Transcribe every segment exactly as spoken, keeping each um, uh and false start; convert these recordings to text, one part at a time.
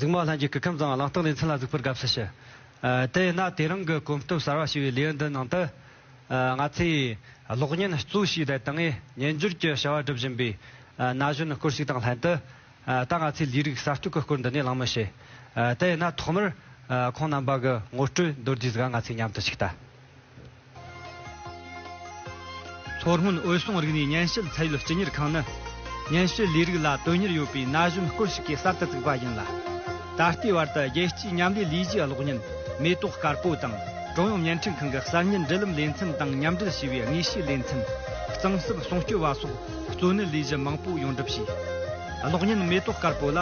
མ་ལྷན་རྒྱས་སྐུ་ཁམས་བཟང་། གླེང་སྟེགས་ལེ་ཚན་ལ་གཟིགས་པར་དགའ་བསུ་ཞུ། ཨ། དེ་ཡིན་ན་དེ་རིང་གི་གོམ་སྟབས་གསར་བ་ཞེས་པའི་ལེའུ་འདི་ནང་དུ། ཨ། ང་ཚོས་གློག་བརྙན་གཙོ་བྱས་བསྡད་དང་ངས་ཉིན་འགྱུར་གྱི་བྱ་བ་སྒྲུབ་བཞིན་པའི། ཨ། ན་གཞོན་སྐོར་ཞིག་དང་ལྷན་དུ། ཨ། ད་ང་ཚོས་ལས་རིགས་གསར་གཏོད་ཀྱི་སྐོར་འདི་ནས་གླེང་མོལ་བྱེད། ཨ། དེ་ཡིན་ན་ཐོག་མར། ཨ། ཁོང་རྣམ་པ་གི་ངོ་སྤྲོད་མདོར་བསྡུས་ཟིག་ང་ཚོས་མཉམ་དུ་ཞུགས་ལྟ། མཚོ་སྔོན་འོད་སྲུང་རིག་གནས་སྙན་ཞུ་ཚད་ཡོད་སྤྱི་གཉེར་ཁང་ནི། སྙན་ཞུ་ལས་རིགས་ལ་དོན་གཉེར་ཡོད་པའི་ན་གཞོན་སྐོར་ཞིག་གིས་གསར་དུ་བཙུགས་པ་ཡིན་ལ། ད་ལྟའི་བར་དུ་རྒྱལ་སྤྱིའི་མཉམ་ལས་ལས་གཞིའི་གློག་བརྙན་མེ་ཏོག་དཀར་པོ་དང་། ཀྲུང་དབྱང་བརྙན་འཕྲིན་ཁང་གི་གསར་བརྙན་འབྲེལ་ལམ་ལེ་ཚན་དང་མཉམ་འབྲེལ་བྱས་པའི་དངོས་བཤུས་ལེ་ཚན། གཙང་གསབ་སྲུང་སྐྱོབ་པ་སོགས་གཙོ་གནད་ལས་གཞི་མང་པོ་ཡོངས་འགྲུབ་བྱས། གློག་བརྙན་མེ་ཏོག་དཀར་པོ་ལ།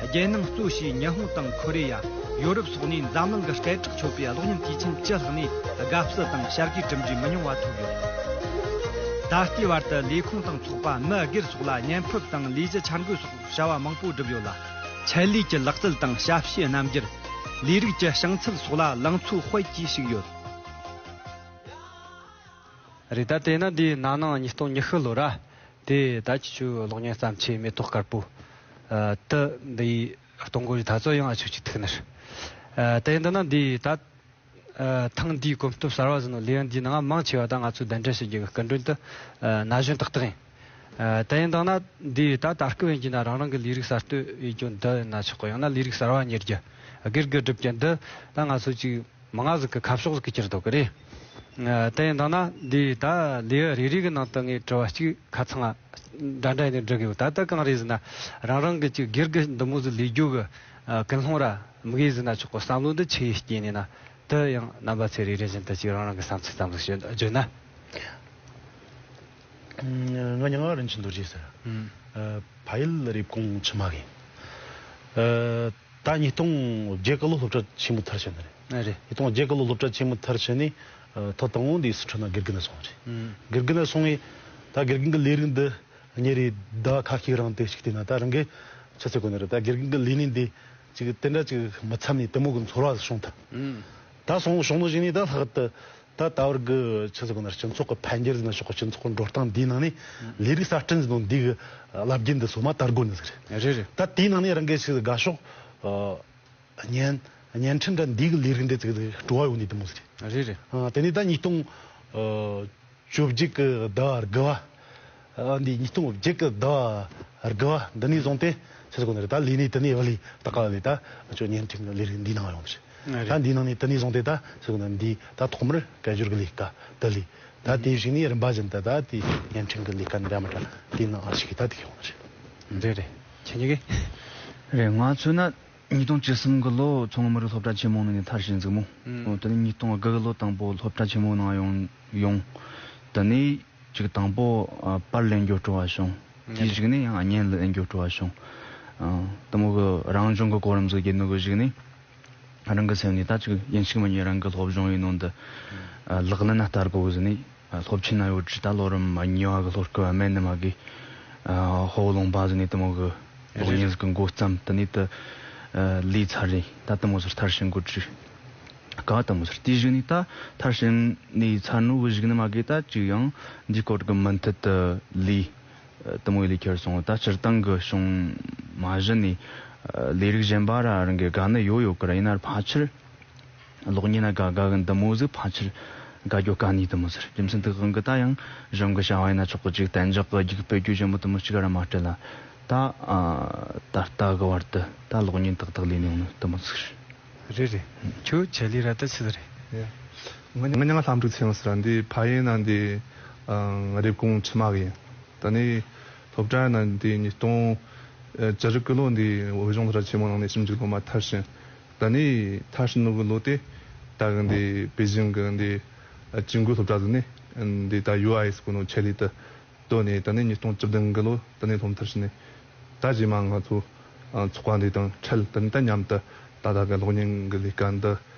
རྒྱལ་ནང་གཙོས་བྱས་ཉི་ཧོང་དང་ཁོ་རེ་ཡ། ཡོ་རོབ་སོགས་ནས་འཛམ་གླིང་གི་སྐད་གྲགས་ཆོད་པའི་གློག་བརྙན་དུས་ཆེན་བཅུ་ལྷག་ནས་དགའ་བསུ་དང་བྱ་དགའི་གྲུབ་འབྲས་མི་ཉུང་བ་ཐོབ་ཡོད། ད་ལྟའི་བར་དུ་ལས་ཁུངས་དང་ཚོགས་པ་མི་སྒེར་སོགས་ལ་བརྙན་ཕབ་དང་ལས་གཞི་འཆར་འགོད་སོགས་བྱ་བ་མང་པོ་བསྒྲུབས་ཡོད་ལ། ཆེད་ལས་ཀྱི་ལག་རྩལ་དང་ཞབས་ཕྱིའི་རྣམ་འགྱུར། ལས་རིགས་ཀྱི་བྱང་ཚད་སོགས་ལ་ལང་ཚོའི་དཔལ་གྱིས་ཕྱུག་ཡོད། རེད། ད་དེས་ན་འདིའི་ན་ནིང་ཉིས་སྟོང་ཉི་ཤུ་ལོ་ར། དེ་ད་ཁྱེད་ཆོའི་གློག་བརྙན་བརྩམས་ཆོས་མེ་ཏོག་དཀར་པོ། ཨ། དེ་འདིའི་གཏོང་སྒོ་རེད། ད་ཚོ་ཡང་ཨ་ཆོས་ཀྱི་ཐུག་ནར། ཨ། དེ་འདི་ན་འདིའི་ད། ཨ། ཐེངས་འདིའི་གོམ་སྟབས་གསར་བ་ཟིན་ནོ་ལེའུ་འདིའི་ནང་མང་ཆེ་བ་ད་ང་ཚོས་གདན་འདྲེན་བྱེད་རྒྱུ་གི་སྐུ་མགྲོན་དུ། ཨ། ན་གཞོན་ཏག་ཏག་ཡིན། ཨ། དེ་ཡིན་དང་ན་འདིའི་ད་ད་སྐབས་ཡིན་གྱི་ན་རང་རང་གི་ལས་རིགས་གསར་གཏོད་ཡིན་རྒྱུ་འདི་ཡིན་ན་ཆོག་གི། ཡང་ན་ལས་རིགས་གསར་བ་གཉེར་རྒྱུ། སྒེར་གྱི་སྒྲུབ་རྒྱུ་འདི་ད་ང་ཚོ་ཅིག་མང་ང་ཟིག་གི་ཁ་ཕྱོགས་ཟིག་གི་གྱུར་འདུག་གི་རེད། ཨ། དེ་ཡིན་དང་ན་འདི་ད་ལེའུ་རེ་རེ་གི་ནང་དུ་ངས་དྲི་བ་གཅིག་ཁ་ཚང་ང་འདྲ་འདྲ་ཡིན་ནི་འདྲི་གི་ཡོད། ད་ལྟ་གང་རེད་ཟེར་ན། རང་རང་གི་ཅིག་སྒེར་གི་འདི་མོ་ཟིག་ལས་རྒྱུ་གི། ཨ། ཀུན་སློང་ར་དམིགས་ཡུལ་ཟེར་ན་ཆོག་གི། བསམ་བློ་འདི་ཆི་ཡེ་སྐྱེས་ནས་ན། དེ་ཡང་རྣམ་པ་ཚོས་རེ་རེ་བཞིན་དུ་ཅིག་རང་རང་གི་བསམ་ཚུལ་ཙམ་ཟིག་བརྗོད་ན། ང་མྱིང་ང་རིན་ཆེན་རྡོ་རྗེ་ཟེར། ཨ། ཕ་ཡུལ་རེབ་གོང་ཆུ་མ་ཡིན། ཨ། ད་ཉིས་སྟོང་བརྒྱད་གི་ལོ་སློབ་གྲྭ་ཆེན་མོ་མཐར་ཕྱིན་ནི་རེད། ཨ། རེད། ཉིས་སྟོང་བརྒྱད་གི་ལོ་སློབ་གྲྭ་ཆེན་མོ་མཐར་ཕྱིན་ནས། ཨ། ཐོག་དང་པོ་འདི་སི་ཁྲོན་ན་དགེ་རྒན་ན་སོང་བ་རེད། ཨུམ། དགེ་རྒན་ན་སོང་ངས་ད་དགེ་རྒན་གྱི་ལས་རིགས་འདི་གཉེར་རེ་ཟླ་བ་ཁ་ཤས་རིང་དེ་ཞིག་བལྟས་ན། ད་རང་གི་ཆུ་ཚོད་གོ་ནི་རེད། ད་དགེ་རྒན་གྱི་ལས་གནས་འདི་ཅིག་དེ་འདྲ་ཅིག་མི་འཚམ་ནས་དེ་མོ་གི་ཚོར་བ་བྱུང་ཐལ། ཨུམ། ད་སོང་བྱུང་ནོ་ཞིག་ནས་ད་ལྷག་ཏུ། ད་ད་བར་གི་ཆི་ཟེར་གོ་ན། སྤྱི་ཚོགས་ཀྱི་འཕེལ་འགྱུར་ཟེར་ན་ཆོག་གི། སྤྱི་ཚོགས་ཀྱི་འགྲོ་སྟངས་འདིའི་ནང་ནས། ཨང་། ལས་རིགས་གསར་སྐྲུན་ཟེར་ནོ་འདི་གི་རླབས་རྒྱུན་འདི་སོ་མ་དར་དགོས་ནི་ཟིག་རེད། རེད་རེད། ད་དེའི་ནང་ནས་རང་གི་ཞིག་དགའ་ཕྱོགས། ཨ། བརྙན་བརྙན་འཕྲིན་འདྲ་འདི་གི་ལས་རིགས་འདི་ཅིག་སྤྲོ་བ་ཡོང་ནི་དེ་མོ་ཟིག་རེད། རེད་རེད། ཨ། དེ་ནས་ད་ཉིས་སྟོང་ཨ་བཅོ་བརྒྱད་གི་ཟླ་བ་དགུ་བ། ཨ། འདི་ཉིས་སྟོང་བརྒྱད་གི་ཟླ་བ་དགུ་བ་འདི་ནས་བཟུང་སྟེ་ཆི་ཟེར་གོ་ནི་རེད། ད་ལས་གནས་དེ་ནས་བ་ལས་ད་ག་ལས་ད་ཅོ་བརྙན་འཕྲིན་གྱི་ལས་རིགས་འདིའི་ནང་ཡོང་ནི་རེད། ཨ། རེད། ད་འདིའི་ནང་ནས་དེ་ནས་བཟུང་སྟེ་ད་ཆི་ཟེར་གོ་ན། འདི་ད་ཐོག་མར་སྐད་སྒྱུར་གྱི་ལས་ཀ་དེ་ལས། ད་དེ་བཞིན་ནས་རིམ་པ་བཞིན་དུ་ད་དེ་བརྙན་འཕྲིན་གྱི་ལས་ཀ་འདྲ་མི་འདྲ་དེའི་ནང་ཞུགས་ད་དེ་ཡོང་ནི་རེད། རེད་རེད། ཁྱེད་གཉིས་ཀས། རེད། ང་མཚོན་ན། ཉིས་སྟོང་བཅུ་གསུམ་གི་ལོ་མཚོ་སྔོན་མི་རིགས་སློབ་གྲྭ་ཆེན་མོ་ནང་ནས་མཐར་ཕྱིན་ཟིག་མོ། ཨང་། དེ་ནས་ཉིས་སྟོང་དགུ་གི་ལོ་དང་པོ་སློབ་གྲྭ་ཆེན་མོ་ནང་ཡོང་ཡོང་། དེ་ནས་ཅིག་དང་པོ་ཨ་པར་ལེན་རྒྱུ་སྤྲོ་བ་བྱུང་། དེའི་གཞུག་ནས་ཡང་བརྙན་ལེན་རྒྱུ་སྤྲོ་བ་བྱུང་། ཨ། དེ་མོ་གི་རང་བྱུང་གི་གོ་རིམ་ཟིག་བརྒྱུད་ནོ་གི་གཞུག་ནས། རང་གི་སེམས་ནས་ད་ཅིག་ཡིན་གཅིག་མིན་གཉིས་རང་གི་སློབ་སྦྱོང་ཡིན་ནོ་འདི་ཨ་ལག་ལེན་ན་བསྟར་དགོས་ཟེར་ནས། ཨ། སློབ་ཆེན་ན་ཡོད་དུས་ད་ལོ་རིམ་གཉིས་པ་གི་སློབ་སྐབས་སྨད་ནས་མ་གི། ཨ། ཧོ་ལུང་པ་ཟེར་ནས་དེ་མོ་གི་གློག་བརྙན་ཟིག་གི་འགོ་བརྩམས། དེ་ནས་དེ་ཨ་ལས་ཚར་རེད། ད་དེ་མོ་ཟིག་མཐར་ཕྱིན་དགོས་དུས་ག་དེ་མོ་ཟིག་དེའི་གཞུག་ནས་ད་མཐར་ཕྱིན་ནས་ཚར་ནོ་གི་གཞུག་ནས་མ་གི་ད་ཅིག་ཡང་འདིའི་སྐོར་གི་མུ་མཐུད་དུ་ལས་དེ་མོ་ཡི་ལས་ཁྱེར་སོང་། ད་སྤྱིར་བཏང་གི་བྱུང་མ་གཞི་ནས་ལས་རིགས་གཞན་པ་ར་རང་གི་དགའ་ནི་ཡོད་ཡོད་གི་ར། ཡིན་ན་ཕལ་ཆེར་གློག་བརྙན་ན་དགའ་དགའ་གི་འདི་མོ་ཟིག་ཕལ་ཆེར་དགའ་རྒྱུ་དཀའ་ནི་འདི་མོ་ཟིག་རེད། རྒྱུ་མཚན་དེ་གང་གི་ད་ཡང་གཞུང་གི་བྱ་བ་ཡིན་ན་ཆོག་གི། ཅིག་གཏན་འཇགས་གི་རྒྱུགས་སྤེལ་རྒྱུ་ཆེན་པོ་དེ་མོ་གཅིག་ར་མ་སྤྲད་ལ། ད་ཨ་ད་ལྟ་གི་བར་དུ་ད་གློག་བརྙན་ཏག་ཏག་ལས་ནས་ཡོང་ནི་དེ་མོ་ཟིག་རེད། རེད་རེད། ཁྱོད་ཆེད་ལས་ར་ད་ཆི་ཟིག་རེད། ཡ། ང་ང་མྱིང་ང་ལྷ་འབྲུག་ཚེ་དབང་ཟེར་ར། འདི་ཕ་ཡུལ་ན་འདི་ཨ་རེབ་གོང་ཆུ་དམག་ཡིན། ད་ནི་སློབ་གྲྭ་ན་འདི་ཉིས་སྟོང་བཅུ་དྲུག་གི་ལོ་འདི་བོད་གཞུང་སློབ་གྲྭ་ཆེན་མོ་ནང་ནས་ཞིབ་འཇུག་སློབ་མ་མཐར་ཕྱིན། ད་ནི་མཐར་ཕྱིན་ནོ་གི་ལོ་དེ་ད་གི་འདི་པེ་ཅིང་གི་འདི་ཅིང་གུའི་སློབ་གྲྭ་ཟིག་ནས་འདི་ད་ཡུ་ཨའི་ཨེསི་གི་ནོ་ཆེད་ལས་དུ་བཏོན་ནས། ད་ནི་ཉིས་སྟོང་བཅུ་བདུན་གི་ལོ་ད་ནི་སློབ་མཐར་ཕྱིན་ནས། ད་རྗེས་མ་ང་ཚོ་ཨ་ཚོགས་པ་འདི་དང་འཕྲད། ད་ནི་ད་མཉམ་དུ་ད་ད་གི་གློག་བརྙན་གི་ལས་ཀ་འདི་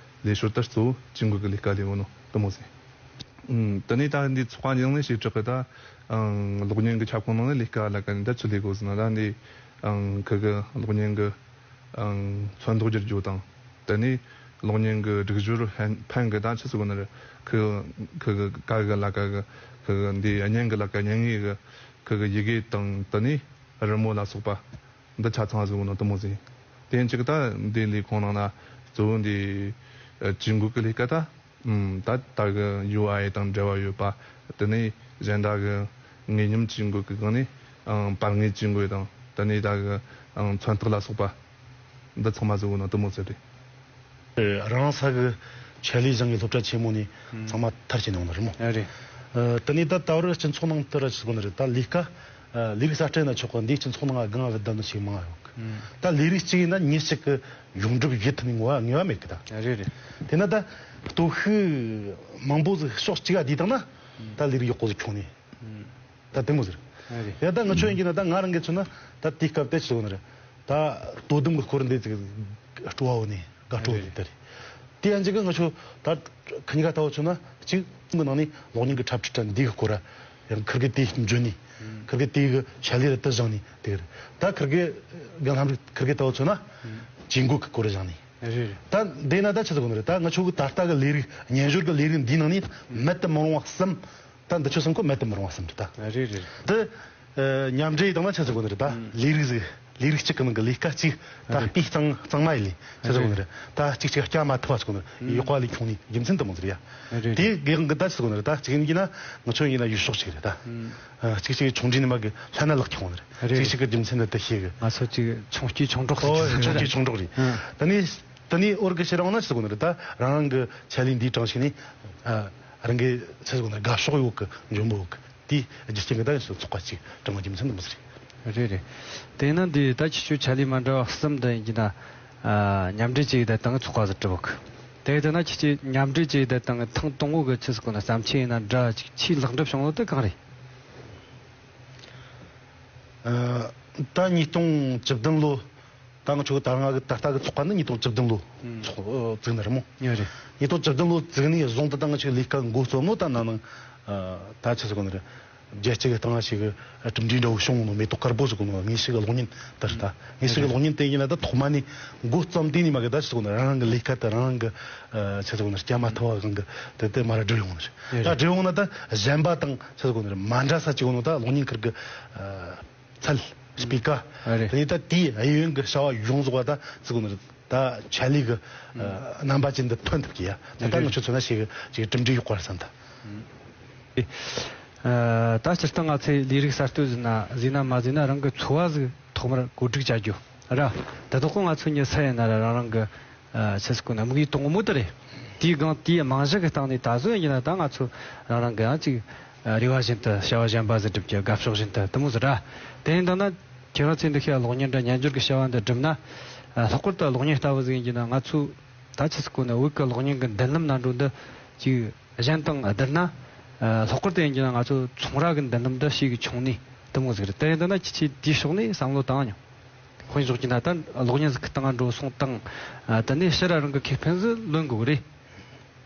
ལས་ཞོར་དུ་གཙོ་བོ་ཅིང་གུ་གི་ལས་ཀ་ལས་ཡོད་ནོ་དེ་མོ་ཟིག་ཨུམ། ད་ནི་ད་འདི་ཚོགས་པ་འདི་ནང་ནས་ཞེ་དྲག་གི་ད་ཨང་གློག་བརྙན་གི་ཁྱབ་ཁོངས་ནང་ནས་ལས་ཀ་ལ་ཀ་ནི་ད་ཆི་ལས་དགོས་ཟེར་ན། ད་འདི་ཨང་ཁི་གི་གློག་བརྙན་གི་ཨང་ཚོན་མདོག་བསྒྱུར་རྒྱུ་དང་། ད་ནི་གློག་བརྙན་གི་སྒྲིག་སྦྱོར་ཕན་ཕན་གི་ད་ཆི་ཟེར་གོ་ནི་རེད། ཁི་ཁི་གི་ཀ་གི་ལ་ཀ་གི་ཁི་གི་འདི་བརྙན་གི་ལ་ཀ་བརྙན་ངེས་གི་ཁི་གི་ཡི་གེ་དང་། ད་ནི་རི་མོ་ལ་སོགས་པ་འདི་ཆ་ཚང་ཟེར་གོ་ནོ་དེ་མོ་ཟིག་དེ་གཅིག་ད་འདི་ལས་ཁོང་ནང་ན་གཙོ་བོ་འདི་ཨ་ཇུས་འགོད་ཀྱི་ལས་ཀ་ད་ཨམ་ད་ད་གི་ཡུ་ཨའི་དང་འབྲེལ་བ་ཡོད་པ། དེ་ནས་གཞན་དག་གི་ངོས་སྙོམས་ཇུས་འགོད་ཀྱི་སྒང་ནས་ཨང་པར་ངོས་ཇུས་འགོད་དང་། དེ་ནས་ད་གི་ཨང་མཚོན་རྟགས་ལ་སོགས་པ་འདི་ཚང་མ་གཙོ་བོ་ནང་དུ་མོ་ཟེར་རེད། རང་ས་གི་ཆེད་ལས་བཞེངས་ཀྱི་སློབ་གྲྭ་ཆེན་མོ་ནས་ཨང་ཚང་མ་མཐར་ཕྱིན་ཡོང་ནི་རེད་མོ། ཨ་རེད། ཨ་དེ་ནས་ད་ད་བར་སྤྱི་ཚོགས་ནང་དུ་ར་ཆི་གོ་ནི་རེད། ད་ལས་ཀ་ཨ་ལས་རིགས་གསར་སྤྲད་ན་ཆོག་གི། འདིའི་སྤྱི་ཚོགས་ནང་སྒང་བུད་བསྡད་ནི་ཞིག་མང་ཡོད་གི། ཨང་ད་ལས་རིགས་གཅིག་ཡིན་ན་མྱི་གཅིག་གི་ཡོངས་འགྲུབ་བྱེད་ཐུབ་ནི་ངོ་བོ་ངེས་པ་མེད་གི་ད། ཨ་རེད་རེད། དེ་ན་ད་སྟོབས་ཤུགས་མང་པོ་ཟིག་ཕྱོགས་གཅིག་ག་བསྡུས་བཏང་ན་ཨང་ད་ལས་རིགས་ཡག་པོ་ཟིག་ཁྱོང་ནི། ཨང་ད་དེ་མོ་ཟིག་རེད། ཨ་རེད། ཡ་ད་ང་ཆོ་ཡིན་གྱི་ན་ད་ང་རང་གི་ཚོད་ན་ད་དེའི་སྐབས་དེ་ཆི་གོ་ནི་རེད། ད་དོ་དམ་གི་སྐོར་འདི་ཟིག་སྤྲོ་བ་བོ་ནི་དགའ་སྤྲོ་ཨ་རེད། ཟིག་ད་རེད། དེ་ཡང་གཅིག་གི་ང་ཆོ་ད་ཁ་ཉིན་ཀ་ལྟ་བུ་ཚོད་ན་གཅིག་གི་ནང་ནས་གློག་བརྙན་གི་འཁྲབ་ཁྲིད་འདི་གི་སྐོར་ར་ཡང་ཁིར་གི་དེ་འཇོན་ནི། ཨང་ཁིར་གི་དེ་གི་ཆ་ལེ་ར་དུ་བཞེངས་ནི་དེ་གི་རེད། ད་ཁིར་གི་གི་ལྷམ་རིགས་ཁིར་གི་ལྟ་བུ་ཚོད་ན་ཨང་ཇུས་འགོད་གི་སྐོར་ར་བཞེངས་ནི། རེད་རེད། ད་འདི་ན་ད་ཆི་ཟིག་གོ་ནི་རེད། ད་ང་ཆོ་གི་ད་ལྟ་གི་ལས་རིགས་སྨྱན་སྦྱོར་གི་ལས་རིགས་འདིའི་ནང་ནས་མེད་དུ་མི་རུང་བ་གསུམ། ད་འདི་ཆོ་གསུམ་ཁོ་མེད་དུ་མི་རུང་བ་གསུམ་རེད་ད། རེད་རེད། འདི་ཨ་མཉམ་འབྲེལ་དང་ན་ཆི་ཟིག་གོ་ནི་རེད་ད། ཨང་ལས་རིགས་ཟིག་ལས་རིགས་གཅིག་གི་ནང་གི་ལས་ཀ་གཅིག་ད་རེད། སྤུས་གཙང་གཙང་མ་ཡིན་ལས་ཆི་ཟིག་གོ་ནི་རེད། ད་གཅིག་གཅིག་སྐྱ་མ་ཐུབ་པ་ཟིག་གོ་ནི་རེད། ཨང་ཡག་པ་ལས་ཁྱོང་ནི་རྒྱུ་མཚན་དུ་མོ་ཟིག་རེད་ཡ། རེད་རེད། དེ་གི་གང་གི་ད་ཆི་ཟིག་གོ་ནི་རེད། ད་གཅིག་ཡིན་གྱི་ན་ང་ཆོ་ཡིན་གྱི་ན་ཡུལ་ཕྱོགས་གཅིག་རེད་ད། ཨང་ཨ་གཅིག་གཅིག་ཆུང་འདྲིས་ནི་མ་གི་ལྷན་ན་ལག་ཁྱོང་ནི་རེད། རེད། གཅིག་གཅིག་གི་རྒྱུ་མཚན་དུ་དུ་ཤེས་གི། ང་ཚོ་གཅིག་ཆུང་སྐྱེས་ཆུང་གྲོགས་ཨོ་ཟེར་ཆུང་སྐྱེས་ཆུང་གྲོགས་རེད། ཨང་ད་ནི་ད་ནི་འོར་གི་ཕྱིར་འོང་ན་ཆི་ཟིག་གོ་ནི་རེད། ད་རང་རང་གི་ཆ་ལེ་འདིའི་གྲངས་ཤིག་ནི་ཨ་རང་གི་ཆི་ཟིག་གོ་ནི་རེད། དགའ་ཕྱོགས་ཡོད་གི་འཇོན་པོ་ཡོད་གི། དེའི་རྒྱུ་རྐྱེན་གྱིས་ད་ཚོགས་པ་གཅིག་དྲངས་རྒྱུ་མཚན་དུ་མི་ཟེར། རེད་རེད། དེས་ན་འདི་ད་ཁྱེད་ཚོས་ཆ་ལས་མ་འདྲ་བ་གསུམ་དུ་ཡིན་གྱི་ན་ཨ་མཉམ་འབྲེལ་བྱས་ཡོད་དང་ཚོགས་པ་ཟིག་གྲུབ་གི། དེ་ཡིན་ན་ཁྱེད་ཚོས་མཉམ་འབྲེལ་བྱས་ཡོད་དང་ཐེངས་དང་པོ་གི་ཆི་ཟིག་གོ་ན་བརྩམས་ཆོས་ཡིན་ན་འདྲ་ཅིག་ཆེས་ལེགས་འགྲུབ་བྱུང་ནོ་དེ་གང་རེད། ཨ་ད་ཉིས་སྟོང་བཅུ་བདུན་ལོ། ད་ང་ཆོ་གི་ད་ང་གི་ད་ལྟ་གི་ཚོགས་པ་ནི་ཉིས་སྟོང་བཅུ་བདུན་ལོ་ཨང་ཚོགས་ཨ་བཙུགས་ནི་རེད་མོ། ཡོད་རེད། ཉིས་སྟོང་བཅུ་བདུན་ལོ་བཙུགས་ནས་བཟུང་དུ་ད་ང་ཆོ་གི་ལས་ཀ་འགོ་རྩོམ་ནོ་ད་ན་ནིང་ཨ་ད་ཆི་ཟེར་གོ་ནི་རེད། རྒྱལ་སྤྱི་གི་སྟེང་ང་ཞིག་གི་གྲུབ་འབྲས་འདྲ་བོ་བྱུང་ནོ་མེ་ཏོག་དཀར་པོ་ཟེར་གོ་ནོ་དངོས་ཤུགས་གློག་བརྙན་དེ་རེད་ད། དངོས་ཤུགས་གློག་བརྙན་དེ་ཡིན་ན་ད་ཐོག་མ་ནས་འགོ་རྩོམ་དུས་ནས་མ་གི་ད་ཆི་ཟེར་གོ་ནི་རང་རང་གི་ལས་ཀ་དེ་རང་རང་གི་ཨ་ཆི་ཟེར་གོ་ནི་སྐྱ་མ་ཐུབ་པ་གང་གི་དེ་དེ་མ་ར་སྒྲུབ་ཡོང་ནི་རེད། ད་སྒྲུབ་ཡོང་ན་ད་གཞན་པ་དང་ཆི་ཟེར་གོ་ནི་རེད། མ་འདྲ་ས་ཅིག་ཡོང་ནོ་ད་གློག་བརྙན་ཁུར་གི་ཨ། ཚད། སྤུས་ཀ་ཨ་རེད། དེ་ནས་ད་དེའི་གཡས་གཡོན་གྱི་བྱ་བ་ཡོངས་རྫོགས་པ་ད་ཚིག་གོ་ནི་རེད། ད་ཆ་ལས་ཀྱི་ཨ་རྣམ་པ་ཅན་དུ་ཐོན་ཐུབ་ཀྱི་ཡ། ད་ལྟ་ང་ཆོ་མཚོན་ན་ཞིག་ཅིག་གྲུབ་འབྲས་ཡོད་པར་བསམ་ད། ཨ་ད་སྤྱིར་བཏང་ང་ཚོས་ལས་རིགས་གསར་གཏོད་ཟིན་ན་ཟིན་ན་མ་ཟིན་ན་རང་གི་འཚོ་བ་ཟིག་ཐོག་མར་བཀོད་སྒྲིག་བྱ་རྒྱུ་ར། ད་དོ་ཁོ་ང་ཚོ་མྱི་སུ་ཡིན་ན་ར་རང་རང་གི་ཨ་ཆི་ཟེར་གོ་ནི་དམིགས་ཡུལ་དང་པོ་དེ་རེད། དེའི་སྒང་དེའི་རྨང་གཞི་གི་སྟེང་ནས་ད་གཟོད་ཡིན་ན་ད་ང་ཚོ་རང་རང་གི་ཡང་ཅིག་ཨ་རེ་བ་བཞིན་དུ་བྱ་བ་གཞན་པ་ཟིག་སྒྲུབ་ཀྱི་དགའ་ཕྱོགས་བཞིན་དུ་དེ་མོ་ཟིག་ར། དེ་ཡིན་ད་ན་ཁྱེད་རང་ཚོས་འདི་ཤེས་གློག་བརྙན་འདྲ་སྨྱན་སྦྱོར་གྱི་བྱ་བ་འདི་བསྒྲུབས་ན་ཨ་ལྷག་པར་དུ་གློག་བརྙན་ལྟ་བུ་ཟིག་ཡིན་གྱི་ན་ང་ཚོ་ད་ཆི་ཟེར་གོ་ནི་བོད་ཀྱི་གློག་བརྙན་གྱི་མདུན་ལམ་ནང་འགྲོ་འདི་ཅིག་གཞན་དང་བསྡུར་ན་ཨ་ལྷག་པར་དུ་ཡིན་གྱི་ན་ང་ཚོ་ཚོང་ར་གི་མདུན་ལམ་འདི་ཞེ་གི་ཆུང་ནི་དེ་མོ་ཟིག་རེད། དེ་ཡིན་ད་ན་ཁྱེད་ཚོས་དེའི་ཕྱོགས་ནས་བསམ་བློ་བཏང་མྱོང་། དཔེ་འཇོག་གི་ན་ད་གློག་བརྙན་ཟིག་གི་སྟེང་འགྲོ་སོང་དང་ཨ་དེ་ནས་ཕྱིར་རང་གི་ཁེ་ཕན་ཟིག་ལོན་དགོས་རེད།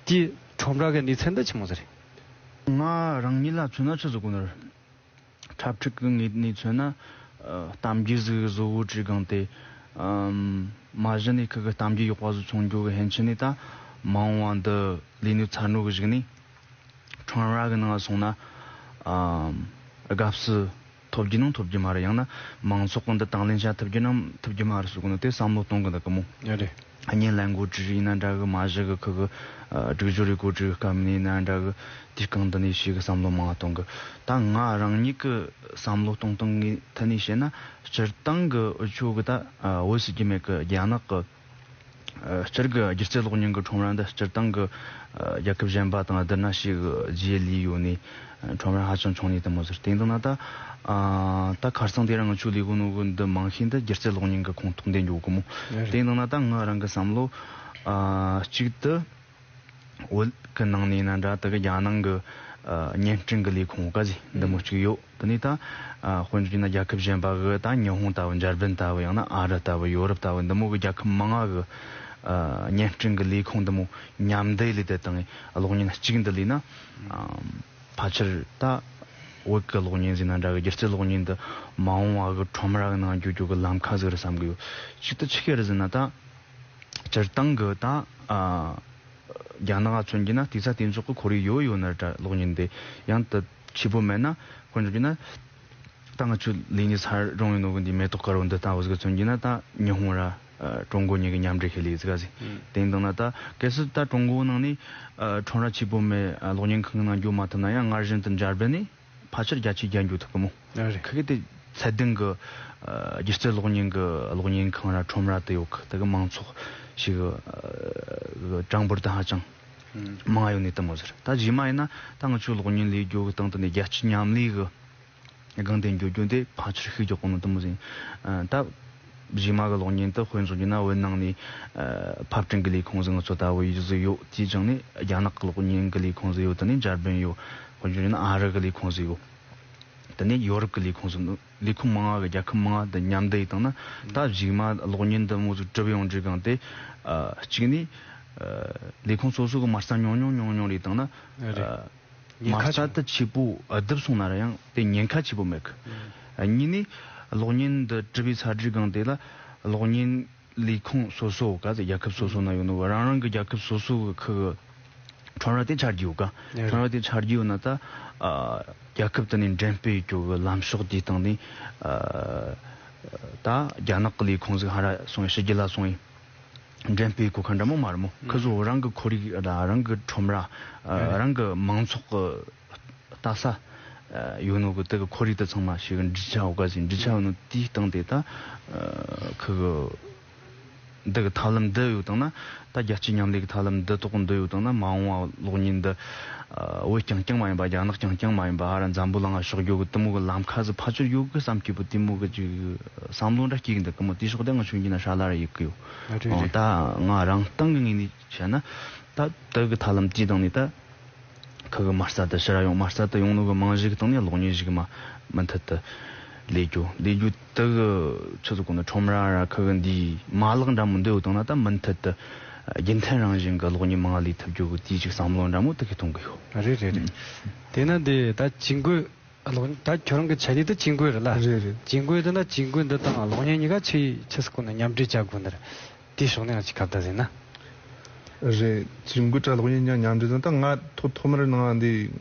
དེའི་ཁྲོམ་ར་གི་གནས་ཚུལ་འདི་ཆི་མོ་ཟིག་རེད། ང་རང་ཉིད་ལ་མཚོན་ན་ཆི་ཟིག་གོ་ནི་རེད། འཁྲབ་ཁྲིད་ཀྱི་ངོས་ནས་མཚོན་ན་ཨ་གཏམ་རྒྱུད་ཟིག་བཟོ་བོ་བྲིས་གང་དེ་ཨམ་མ་གཞི་ནས་ཁུ་གི་གཏམ་རྒྱུད་ཡག་པ་ཟིག་མཚོན་རྒྱུ་གི་ཧན་ཆི་ནས་ད་མ་འོངས་པ་འདི་ལས་ནུས་ཚར་ནོ་གི་གཞུག་ནས་ཁྲོམ་ར་གི་ནང་སོང་ན་ཨམ་དགའ་བསུ་ཐོབ་རྒྱུ་ནང་ཐོབ་རྒྱུ་མ་རེད། ཡང་ན་མང་ཚོགས་ཀྱི་འདི་དང་ལེན་བྱ་ཐུབ་རྒྱུ་ནང་ཐུབ་རྒྱུ་མ་རེད་ཟེར་གོ་ནི་དེ་བསམ་བློ་གཏོང་གི་འདུག་གི་མོ། ཡ་རེད། བརྙན་ལེན་འགོ་ཁྲིད་ཡིན་ན་འདྲ་གི། མ་གཞི་གི་ཁུ་གི་ཨ་སྒྲིག་སྦྱོར་རེ་འགོ་ཁྲིད་གི་སྐབས་ནས་ཡིན་ན་འདྲ་གི། དེའི་སྒང་འདི་ནས་ཞིག་གི་བསམ་བློ་མང་གཏོང་གི། ད་ང་རང་ཉིད་ཀྱི་བསམ་བློ་གཏོང་སྟངས་ཀྱི་ཐད་ནས་བཤད་ན་སྤྱིར་བཏང་གི་འུ་ཆོ་གི་ད་ཨ་བོད་ཟེར་རྒྱུ་མེད་གི་རྒྱ་ནག་གི་ཨ་སྤྱིར་གི་སྒྱུ་རྩལ་གློག་བརྙན་གྱི་ཁྲོམ་ར་འདི་སྤྱིར་བཏང་གི་ཨ་རྒྱལ་ཁབ་གཞན་པ་དང་བསྡུར་ན་ཞིག་རྗེས་ལུས་ཡོད་ནས་ཁྲོམ་ར་ཧ་ཅང་ཆུང་ནས་དེ་མོ་ཟེར། དེ་འདི་ན་ད་ཨ་ད་ཁ་སང་དེ་རིང་ང་ཆོ་ལས་གོ་ནོ་གི་འདི་མང་ཤོས་འདི་སྒྱུ་རྩལ་གློག་བརྙན་གྱི་ཁོངས་གཏོགས་འདི་འཇོག་གི་མོ། རེད། དེ་འདི་ན་ད་ང་རང་གི་བསམ་བློ་ཨ་གཅིག་ཏུ་བོད་ཀྱི་ནང་ནས་ན་འདྲ་ད་གི་རྒྱ་ནང་གི་ཨ་བརྙན་འཕྲིན་གྱི་ལས་ཁུངས་ག་ཟིག་འདི་མོ་གཅིག་ཡོད། དེ་ནས་ད་ཨ་དཔེ་འཇོག་ན་རྒྱལ་ཁབ་གཞན་པ་གི་ད་ཉི་ཧོང་ལྟ་བུ། འཇར་པན་ལྟ་བུ། ཡང་ན་ཨ་རི་ལྟ་བུ། ཡོ་རོབ་ལྟ་བུ་འདི་མོ་གི་རྒྱལ་ཁབ་མང་ང་གི་ཨ་བརྙན་འཕྲིན་གྱི་ལས་ཁུངས་འདི་མོ་མཉམ་འདེགས་ལས་དེ་དང་གློག་བརྙན་གཅིག་འདི་ལས་ན་ཨ་ཕལ་ཆེར་ད་བོད་ཀྱི་གློག་བརྙན་ཟེར་ན་འདྲ་གི་སྒྱུ་རྩལ་གློག་བརྙན་འདི་མ་འོངས་པ་གི་ཁྲོམ་ར་གི་ནང་འཇུག་རྒྱུ་གི་ལམ་ཁ་ཟིག་རེད་བསམ་གི་ཡོད། གཅིག་ཏུ་ཆི་ཁེ་རེད་ཟེར་ན་ད་སྤྱིར་བཏང་གི་ད་ཨ་རྒྱ་ནག་ག་མཚོན་གྱི་ན་དེ་ཚ་དེ་ཚོགས་གི་ཁོར་ཡུག་ཡོད་ཡོད་ན་འདྲ། གློག་བརྙན་དེ་ཡང་དུ་ཆེ་པོ་མེད་ན་དཔེ་འཇོག་གི་ན་ད་ང་ཆོ་ལས་ནི་ས་རོང་ཡིན་ནོ་གི་འདི་མེ་ཏོག་དཀར་བོ་འདི་ལྟ་བུ་ཟིག་མཚོན་གྱི་ན་ད་ཉི་ཧོང་ར་ ཀྲུང་གོ་གཉིས་ཀྱི་མཉམ་འབྲེལ་ཁེ་ལས་ཟིག་ག་ཟིག་དེ་ཡིན་དང་ན། ད་གལ་སྲིད་ད་ཀྲུང་གོ་ནང་ནས་ཁྲོམ་ར་ཆེ་པོ་མེད་གློག་བརྙན་ཁང་ནང་འགྱོ་མ་ཐུབ་ན་ཡང་སྔར་བཞིན་དུ་འཇར་པན་ནས་ཕལ་ཆེར་བརྒྱ་ཆ་བརྒྱ་འགྱོ་ཐུབ་གི་མོ། ཨ་རེད། ཁ་གི་དེ་ཚད་ལྡན་གི་ཨ་སྒྱུ་རྩལ་གློག་བརྙན་གི་གློག་བརྙན་ཁང་ར་ཁྲོམ་ར་དེ་ཡོད་གི། དེ་གི་མང་ཚོགས་ཤིག་གི་ཨ་གྲངས་འབོར་དེ་ཧ་ཅང་ཨ་མང་ཡོད་ནི་དེ་མོ་ཟེར། ད་རྗེས་མ་ཡིན་ན་ད་ང་ཆོའི་གློག་བརྙན་ལས་རྒྱུ་གི་སྟེང་དུ་ནས་རྒྱལ་སྤྱི་མཉམ་ལས་གི་སྒང་དེ་འགྱོ་རྒྱུ་དེ་ཕལ་ཆེར་ཤུགས་རྒྱག་གོ་ནི་དེ་མོ་ཟིན། ཨ་ད་རྗེས་མ་གི་གློག་བརྙན་དེ་དཔེ་མཚོན་བྱས་ན་བོད་ནང་ནས་ཨ་ཕབ་སྐྲུན་གི་ལས་ཁུངས་ཟིག་ང་ཚོ་ད་བོད་ཡུལ་ཟིག་ཡོད། དེའི་ཅང་ནས་རྒྱ་ནག་གི་གློག་བརྙན་གི་ལས་ཁུངས་ཟིག་ཡོད། དེ་ནས་འཇར་པན་ཡོད། དཔེ་མཚོན་བྱས་ན་ཨ་རི་གི་ལས་ཁུངས་ཟིག་ཡོད། དེ་ནས་ཡོ་རོབ་ཀྱི་ལས་ཁུངས་སུ་ལས་ཁུངས་མང་བ་གི་རྒྱལ་ཁབ་མང་བ་དང་མཉམ་འབྲེལ་བཏང་ན། ད་གཞུག་མ་གློག་བརྙན་འདི་མོ་ཟིག་གྲུབ་ཡོང་དུས་སྒང་དེ་ཨ་གཅིག་ནས་ཨ་ལས་ཁུངས་སོ་སོ་གི་མ་རྩ་ཉུང་ཉུང་ཉུང་ཉུང་རེ་བཏང་ན། རེད། ཨ་ཉེན་མ་ཁ་རྩ་ཆུང་། དེ་ཆེ་པོ་ཨ་བརྡིབས་སོང་ན་ར་ཡང་དེ་ཉེན་ཁ་ཆེ་པོ་མེད་གི། ཨ་གཉིས་ནས་གློག་བརྙན་འདི་གྲུབ་པའི་ཚར་དུས་སྒང་དེ་ལ་གློག་བརྙན་ལས་ཁུངས་སོ་སོ་ག་ཚོད་རྒྱལ་ཁབ་སོ་སོ་ན་ཡོད་ནོ་རང་རང་གི་རྒྱལ་ཁབ་སོ་སོ་གི་ཁུ་གི་ཁྲོམ་ར་དེ་ཆགས་རྒྱུ་ཡོད་ག་ཡ་རེད། ཁྲོམ་ར་དེ་ཆགས་རྒྱུ་ཡོད་ན་ད་ཨ་རྒྱལ་ཁབ་དེ་ནས་འགྲེམས་སྤེལ་རྒྱུ་གི་ལམ་ཕྱོགས་དེའི་སྟེང་ནས་ཨ་ད་རྒྱ་ནག་གི་ལས་ཁུངས་ཟིག་ཧ་ར་སོང་ཡིན། ཕྱི་རྒྱལ་ལ་སོང་ཡིན། འགྲེམས་སྤེལ་གོ་མཁན་འདྲ་མོ་མ་རེད་མོ། ཁི་ཚོ་རང་གི་ཁོར་ཡུག་ཨ་རང་གི་ཁྲོམ་ར་ཨ་རང་གི་མང་ཚོགས་གི་ལྟ་ས་ཨ་ཡོད་ནོ་གི་དེ་གི་ཁོར་ཡུག་དེ་ཚང་མ་ཞིག་འབྲི་ཆ་འོ་ག་ཟིན་འབྲི་ཆ་ཡོད་ནོ་དེའི་སྟེང་དེ་ད་ཨ་ཁི་གི་འདི་གི་ཐབས་ལམ་འདི་ཡོད་དང་ན། ད་རྒྱལ་སྤྱི་མཉམ་ལས་གི་ཐབས་ལམ་འདི་ཐོག་འདི་ཡོད་དང་ན། མ་འོངས་བ་གློག་བརྙན་འདི་ཨ་བོད་རྐྱང་རྐྱང་མ་ཡིན་པ། རྒྱ་ནག་རྐྱང་རྐྱང་མ་ཡིན་པ། ཧ་ར་འཛམ་བུ་གླིང་ང་ཕྱོགས་རྒྱུ་གི་དེ་མོ་གི་ལམ་ཁ་ཟིག་ཕལ་ཆེར་ཡོད་གི་བསམ་གྱི་བུ་དེ་མོ་གི་ཅིག་བསམ་བློ་འདྲ་སྐྱེ་གི་འདུག་གི་མོ། དེའི་ཕྱོགས་དེ་ང་ཆོས་ཀྱི་ན་ཧྲ་ལ་ར་ཡོད་གི་ཡོད། ཨ་རེད་ཨོ་རེད། ད་ང་རང་སྟེང་གི་ངོས་ནས་བཤད་ན། ད་དེ་གི་ཐབས་ལམ་དེའི་སྟེང་ནས་ད། ཁུ་གི་མ་རྩ་དེ་ཕྱིར་ར་ཡོང་། མ་རྩ་དེ་ཡོང་ནོ་གི་རྨང་གཞི་གི་སྟེང་ནས་གློག་བརྙན་ཞིག་མ་མུ་མཐུད་དུ་ལས་རྒྱུ་ལས་རྒྱུ་དེ་གི་ཆི་ཟིག་གོ་ནི་ཁྲོམ་ར་ར་ཁུ་གི་འདིའི་མ་ལག་འདྲ་མོ་འདི་ཡོད་དང་ན། ད་མུ་མཐུད་དུ་རྒྱུན་མཐུད་རང་བཞིན་གི་གློག་བརྙན་མང་ལས་ཐུབ་རྒྱུ་གི་དེའི་ཅིག་བསམ་བློ་འདྲ་མོ་དེ་གི་གཏོང་གི་ཡོད། རེད་རེད་རེད། དེས་ན་འདི་ད་ཇུས་འགོད་གློག་ད་ཁྱོད་རང་གི་ཆ་ནས་ད་ཇུས་འགོད་རེད་ལ། རེད་རེད། ཇུས་འགོད་དེ་ན་ཇུས་འགོད་འདི་དང་གློག་བརྙན་གཉིས་ཀ་ཆི་ཆི་ཟིག་གོ་ནི་མཉམ་འབྲེལ་བྱ་དགོས་ནི་རེད། དེའི་ཕྱོགས་ནས་ཡང་ཅིག་ཁ་བརྡ་ཟིན་ན། རེད། ཇུས་འགོད་དྲ་གློག་བརྙན་གཉིས་མཉམ་འབྲེལ་དང་། ད་ང་ཐོག་ཐོག་མར་ནང་འདི་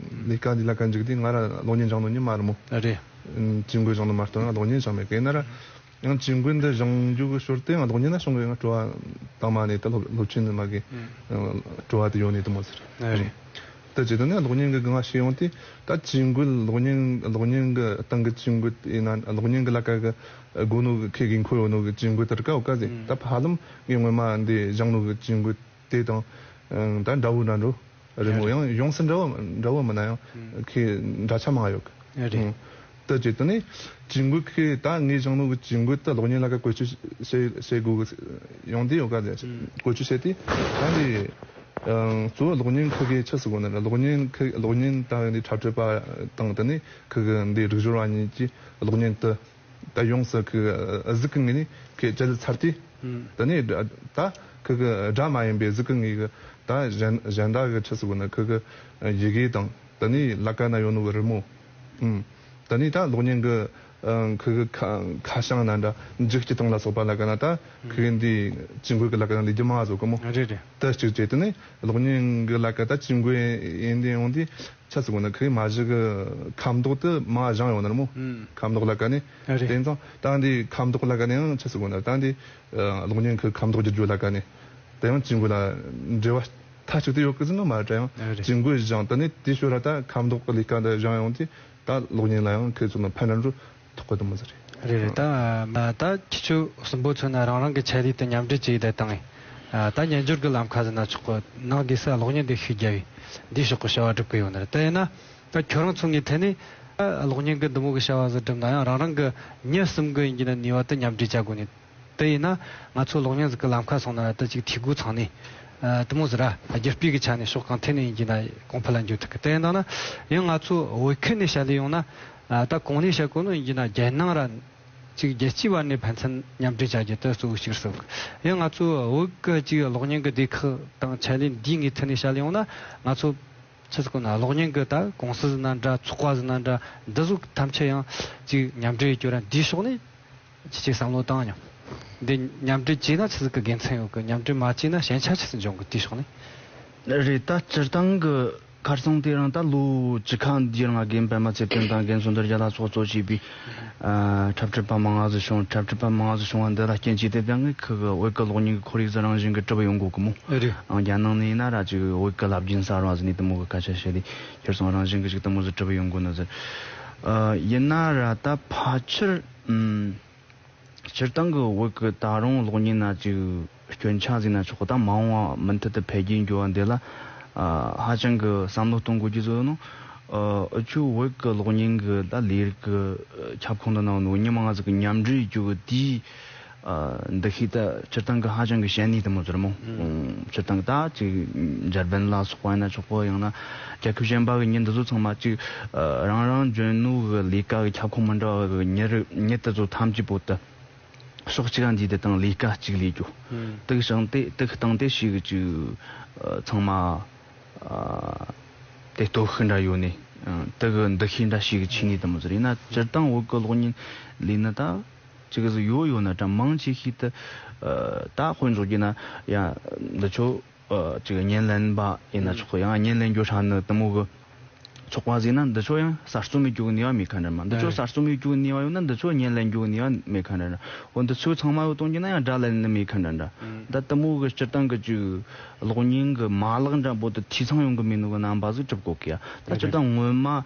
ལས་ཀ་འདི་ལ་ཀ་འཇུག་དུས་ང་ར་གློག་བརྙན་སྦྱང་ནོ་ཉིད་མ་རེད་མོ། རེད། ཨུམ་ཇུས་འགོད་སྦྱང་ནོ་མ་གཏོགས་ང་གློག་བརྙན་སྦྱང་མེད་གི། ཡིན་ན་ར་ཡང་ཇུས་འགོད་འདི་སྦྱང་རྒྱུ་གི་ཞོར་དུ་ཡང་གློག་བརྙན་ན་བྱུང་གི། ཡང་སྤྲོ་བ་དང་མ་ནས་ད་སློབ་སློབ་ཆེན་ནས་མ་གི་ཨུམ་སྤྲོ་བ་དེ་ཡོད་ནས་དུ་མོ་ཟེར། རེད། ད་ཇི་ལྟར་ནས་གློག་བརྙན་གི་སྒང་ང་ཤེས་ཡོང་དུས། ད་ཇུས་འགོད་གློག་བརྙན་གློག་བརྙན་གི་སྟེང་གི་ཇུས་འགོད་ཡིན་ན། གློག་བརྙན་གི་ལ་ཀ་གི་དགོས་ནོ་གི་ཁེ་དགོས་མཁོ་ཡོད་ནོ་གི་ཇུས་འགོད་དེར་ཀའོ་ཀ་ཟེ། ད་ཧ་ལམ་ངས་སྔོན་མ་འདི་སྦྱང་ནོ་གི་ཇུས་འགོད་དེ་དང་ད་འདྲ་བོ་འདྲ་འགྲོ་རེད་མོ། ཡང་ཡོངས་སུ་འདྲ་བོ་འདྲ་བོ་མིན་ན་ཡང་ཁེ་འདྲ་ཆ་མང་ཡོད་གི། རེད། ད་ཇི་ལྟར་ནས་ཇུས་འགོད་ཁེ་ད་ངས་སྦྱང་ནོ་གི་ཇུས་འགོད་ད་གློག་བརྙན་ལ་ཀ་བཀོལ་སྤྱོད་བྱེད་བྱེད་དགོས་གི་ཡོང་དུས་ཡོད་ཀ་ཟེ། བཀོལ་སྤྱོད་བྱེད་དུས་ད་འདི་གཙོ་བོ་གློག་བརྙན་ཁུ་གེ་ཆི་ཟེར་གོ་ནི་རེད། གློག་བརྙན་ཁུ་གློག་བརྙན་ད་འདི་འཁྲབ་ཁྲིད་པ་དང་། དེ་ནས་ཁུ་གི་འདི་རིག་སྦྱོར་བ་གཉིས་ཀྱིས་གློག་བརྙན་དུ་ད་ཡོངས་སུ་ཁུ་གཟུགས་ཀྱི་ངོས་ནས་ཁུ་བཅད་ཚར་དུས། དེ་ནས་ད་ཁུ་གི་སྒྲ་མ་ཡིན་པའི་གཟུགས་ཀྱི་ངོས་ཀྱི་ད་གཞན་གཞན་དག་གི་ཆི་ཟེར་གོ་ནི་ཁུ་གི་ཡི་གེ་དང་། དེ་ནས་ལ་ཀ་ན་ཡོད་ནོ་གི་རི་མོ། ཨུམ། ད་ནི་ད་གློག་བརྙན་གི་ཨ་ཁུ་གི་ཁ་ཁ་བྱང་ན་འདྲ། མཇུག་སྤྱི་དང་ལ་སོགས་པ་ལ་ཀ་ན་ད་ཁུ་གི་འདི་ཇུས་འགོད་གི་ལ་ཀ་ན་འདི་རྒྱུ་མང་བཟོ་གི་མོ། རེད་རེད། ད་གཅིག་བྱས་དེ་ནི་གློག་བརྙན་གི་ལ་ཀ་ད་ཇུས་འགོད་ཡིན་དེ་ཡོང་དུས་ཆ་ཟེར་གོ་ན་ཁུ་གི་མ་གཞི་གི་ཁ་མདོག་དེ་མ་བཞེངས་ཡོང་ནི་རེད་མོ། ཨུམ། ཁ་མདོག་ལ་ཀ་ནི། རེད། དེ་ཙང་ད་འདི་ཁ་མདོག་ལ་ཀ་ནི་ཡང་ཆ་ཟེར་གོ་ན་ད་འདི་ཨ་གློག་བརྙན་གི་ཁ་མདོག་བསྒྱུར་རྒྱུ་ལ་ཀ་ནི། དེ་ཡང་ཇུས་འགོད་ལ་འབྲེལ་བ་མཐའ་གཅིག་ཏུ་ཡོད་གི་ཟེར་ནོ་མ་རེད། ཡང་རེད། ཇུས་འགོད་སྦྱངས་ད་ནི་དེའི་ཞོར་ལ་ད་ཁ་མདོག་གི་ལས་ཀ་འདི་སྦྱངས་ཡོང་དུས་ད་གློག་བརྙན་ལ་ཡང་ཁོས་ཚོ་ན་ཕན་རན་རུ་ཐོགས་གི་འདུག་མ་ཟེར། རེད་རེད། ད་ད་ཁྱེད་ཚོ་གསུམ་པོ་ཚོ་ན་རང་རང་གི་ཆ་ལུགས་དེ་མཉམ་འབྲེལ་བྱས་ཡི་ད་བཏང་ངས། ད་སྨྱན་སྦྱོར་གི་ལམ་ཁ་ཟེར་ན་ཆོག་གི། ནང་སྒོས་སུ་གློག་བརྙན་འདི་ཤུགས་རྒྱབ་ཡི་འདིའི་ཕྱོགས་གི་བྱ་བ་སྒྲུབ་གི་ཡོད་ནི་རེད། ད་ཡིན་ན་ད་ཁྱོད་རང་ཚོ་ངའི་ཐད་ནས་གློག་བརྙན་གི་འདི་མོ་གི་བྱ་བ་ཟིག་སྒྲུབ་ན་ཡང་རང་རང་གི་མྱི་གསུམ་གི་ཡིན་གྱི་ན་ནུས་པ་དེ་མཉམ་འབྲེལ་བྱ་དགོས་ནི། དེ་ཡིན་ན་ང་ཚོ་གློག་བརྙན་ཟིག་གི་ལམ་ཁ་སོང་ན་ད་ཅིག་འཐུས་སྒོ་ཚང་ནས་ཨ་དེ་མོ་ཟིག་ར་རྒྱུ་སྤུས་ཀྱི་ཆ་ནས་ཕྱོགས་གང་ཐད་ནས་ཡིན་གྱི་ན་གོང་འཕེལ་ལ་འགྱུར་ཐུབ་གི། དེ་ཡིན་ན་ཡང་ང་ཚོ་བོད་ཁུལ་ནས་བཤད་ལས་ཡོང་ན་ཨ་ད་གོང་ནས་བཤད་གོ་ནོ་ཡིན་གྱི་ན་རྒྱལ་ནང་ར་ཅིག་རྒྱལ་སྤྱིའི་བར་ནས་ཕན་ཚུན་མཉམ་འབྲེལ་བྱ་རྒྱུ་དེ་གཙོ་བོ་གཅིག་རེད་ཟེར་གི། ཡང་ང་ཚོ་བོད་ཀྱི་ཅིག་གློག་བརྙན་གྱི་སྡེ་ཁག་དང་ཆ་ལས་འདིའི་ངོས་ཐད་ནས་བཤད་ལས་ཡོང་ན་ང་ཚོ་ཆི་ཟེར་གོ་ན་གློག་བརྙན་གྱི་ད་ཀུང་སི་ཟེར་ན་འདྲ། ཚོགས་པ་ཟེར་ན་འདྲ། འདི་ཚོ་ཐམས་ཅད་ཡང་ཅིག་མཉམ་འབྲེལ་ཡོད་རྒྱུ་ར་འདིའི་ཕྱོགས་ནས་ཁྱེད་ཀྱིས་བསམ་བློ་བཏང་མྱོང་། འདི་མཉམ་འབྲེལ་བྱས་ན་ཆི་ཟིག་གི་དགེ་མཚན་ཡོད་གི། མཉམ་འབྲེལ་མ་བྱས་ན་ཞན་ཆ་ཆི་ཟིག་འབྱུང་གི། དེའི་ཕྱོགས་ནས། རེད། ད་སྤྱིར་བཏང་གི་ ཁར་སང་དེ་རིང་ད་ལོ་བཅུ་ཁ་འདིའི་རིང་རྒན་པད་མ་ཚེ་བརྟན་དང་རྒན་སུ་འདར་རྒྱལ་ལགས་སོགས་གཙོ་བྱས་པའི་ཨ་འཁྲབ་ཁྲིད་པ་མང་ང་ཟིག་བྱུང་། འཁྲབ་ཁྲིད་པ་མང་ང་ཟིག་བྱུང་བ་འདི་ལ་རྐྱེན་གྱིས་དེ་ལྟ་ངས་ཁུ་གི་བོད་ཀྱི་གློག་བརྙན་གྱི་ཁོར་ཡུག་ཟིག་རང་བཞིན་གྱིས་གྲུབ་ཡོང་གོ་གི་མོ། ཨེ་རེད། ཨང་རྒྱལ་ནང་ནས་ཡིན་ན་ར་ཅིག་བོད་ཀྱི་རླབས་རྒྱུན་གསར་བ་ཟིག་ནས་དེ་མོ་གི་སྐད་ཆ་བཤད་དེ་ཁྱེར་སོང་རང་བཞིན་གྱིས་ཅིག་དེ་མོ་ཟིག་གྲུབ་ཡོང་གོ་ནི་ཟིག་ཨ་ཡིན་ན་ར་ད་ཕལ་ཆེར་ཨམ། སྤྱིར་བཏང་གི་བོད་ཀྱི་ད་རུང་གློག་བརྙན་ན་ཅིག་སྐྱོན་ཆ་ཟིག་ན་ཆོག་གི། ད་མ་འོངས་པ་མུ་མཐུད་དུ་འཕེལ་རྒྱས་འགྱུར་བ་འདི་ལ་ཨ་ཧ་ཅང་གི་བསམ་བློ་གཏོང་དགོས་ཀྱི་ཟིག་ཡོད་ནོ། ཨ་འུ་ཆོ་བོད་ཀྱི་གློག་བརྙན་གྱི་ད་ལས་རིགས་ཀྱི་ཁྱབ་ཁོངས་དུ་ན་ནོ་མི་མང་ཟིག་གི་མཉམ་འབྲེལ་ཡེད་རྒྱུ་གི་དེའི་ཨ་འདུ་ཤེས་ད་སྤྱིར་བཏང་གི་ཧ་ཅང་གི་ཞན་ནི་དེ་མོ་ཟིག་རེད་མོ། ཨུམ། སྤྱིར་བཏང་གི་ད་ཅིག་འཇར་པན་ལ་སོགས་པ་ཡིན་ན་ཆོག་པོ། ཡང་ན་རྒྱལ་ཁབ་གཞན་པ་གི་མྱི་འདི་ཚོ་ཚང་མ་ཅིག་ཨ་རང་རང་འཇོན་ནོ་གི་ལས་ཀ་གི་ཁྱབ་ཁོངས་མི་འདྲ་བ་གི་མྱི་རིགས་མྱི་དེ་ཚོ་ཐམས་ཅད་པོ་ད་ཕྱོགས་གཅིག་ག་འདུས་ཏེ་དང་ལས་ཀ་གཅིག་ལས་རྒྱུ། ཨུམ། དེ་གི་སྟེང་དེ་དེ་གི་སྟེང་དེ་ཞིག་གི་ཅིག་ཨ་ཚང་མ་ཨ་དེ་སྟོབས་ཤུགས་འདྲ་ཡོད་ནི། ཨ་དེ་གི་འདུ་ཤེས་འདྲ་ཞིག་གི་ཆེ་ནི་དེ་མོ་ཟིག་རེད། ཡིན་ན་སྤྱིར་བཏང་བོད་གི་གློག་བརྙན་ལས་ནི་ད་ཅིག་གི་ཟིག་ཡོད་ཡོད་ན་འདྲ་མང་ཆེ་ཤོས་དེ་ཨ་ད་དཔེ་འཇོག་རྒྱུ་ན་ཡ་འདི་ཆོ། ཨ་ཅིག་བརྙན་ལེན་པ་ཡིན་ན་ཆོག་གི། ཡང་བརྙན་ལེན་རྒྱུ་ཧྲ་ནི་དེ་མོ་གི་ཚོགས་པ་ཟིག་ན་འདི་ཆོ་ཡང་གསར་རྩོམ་ཡེད་རྒྱུ་གི་ནུས་པ་མེད་ཁ་འདྲ་མ། འདི་ཆོ་གསར་རྩོམ་ཡེད་རྒྱུ་གི་ནུས་པ་ཡོད་ན་འདི་ཆོ་བརྙན་ལེན་རྒྱུ་གི་ནུས་པ་མེད་ཁ་འདྲ་འདྲ། འོ་འདི་ཆོ་ཚང་མ་ཡོད་གཏོང་རྒྱུ་ན་ཡང་སྒྲ་ལེན་ནི་མེད་ཁ་འདྲ་འདྲ། ད་དེ་མོ་གི་སྤྱིར་བཏང་གི་ཅིག་གློག་བརྙན་གི་མ་ལག་འདྲ་པོ་དེ་འཐུས་ཚང་ཡོང་གི་མེད་ནོ་གི་རྣམ་པ་ཟིག་གྲུབ་གོ་གི་ཡ། ད་སྤྱིར་བཏང་སྔོན་མ་ཨ་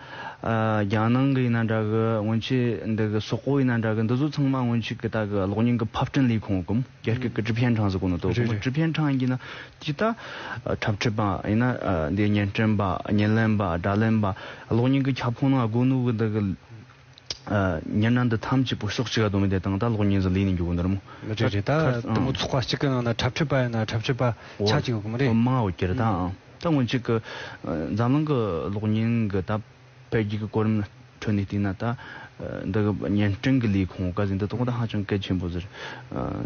རྒྱ་ནང་གི་ཡིན་ན་འདྲ་གི། སྔོན་ཆད་འདི་གི་སོག་པོ་ཡིན་ན་འདྲ་གི། འདི་ཚོ་ཚང་མ་སྔོན་ཆད་གི་ད་གི་གློག་བརྙན་གི་ཕབ་སྐྲུན་ལས་ཁུངས་གི་རྒྱ་སྐད་ཀྱི་制片厂ཟེར་གོ་ནོ་དོ། རེད་རེད།制片厂་ཡིན་གྱི་ན་དེ་ད་འཁྲབ་ཁྲིད་པ་ཡིན་ན་འདི་བརྙན་འཕྲིན་པ་བརྙན་ལེན་པ་སྒྲ་ལེན་པ་གློག་བརྙན་གྱི་ཁྱབ་ཁོངས་ནང་དགོས་ནོ་གི་འདི་གི་མྱི་སྣ་འདི་ཐམས་ཅད་པོ་ཕྱོགས་གཅིག་ག་སྡོད་མི་དེ་དང་ད་གློག་བརྙན་ཟིག་ལས་ནས་འགྱོ་གི་འདི་རེད་མོ། རེད་རེད། ད་དེ་མོ་ཚོགས་པ་གཅིག་གི་ནང་ན་འཁྲབ་ཁྲིད་པ་ཡིན་ན་འཁྲབ་ཁྲིད་པ་ཆ་གཅིག་ཡོད་གི་མ་རེད། མང་བ་ཡོད་ཀྱི་རེད། ད་ཨང་ད་སྔོན་ཆད་གི་འཛམ་གླིང་གི་གློག་བརྙན་གི་ད་འཕེལ་རྒྱས་ཀྱི་གོ་རིམ་ཁྲོད་ནས་བལྟས་ན་ད་འདི་གི་བརྙན་འཕྲིན་གྱི་ལས་ཁུངས་ག་ཟིན་འདི་ཐོག་ད་ཧ་ཅང་གལ་ཆེན་པོ་ཟེར།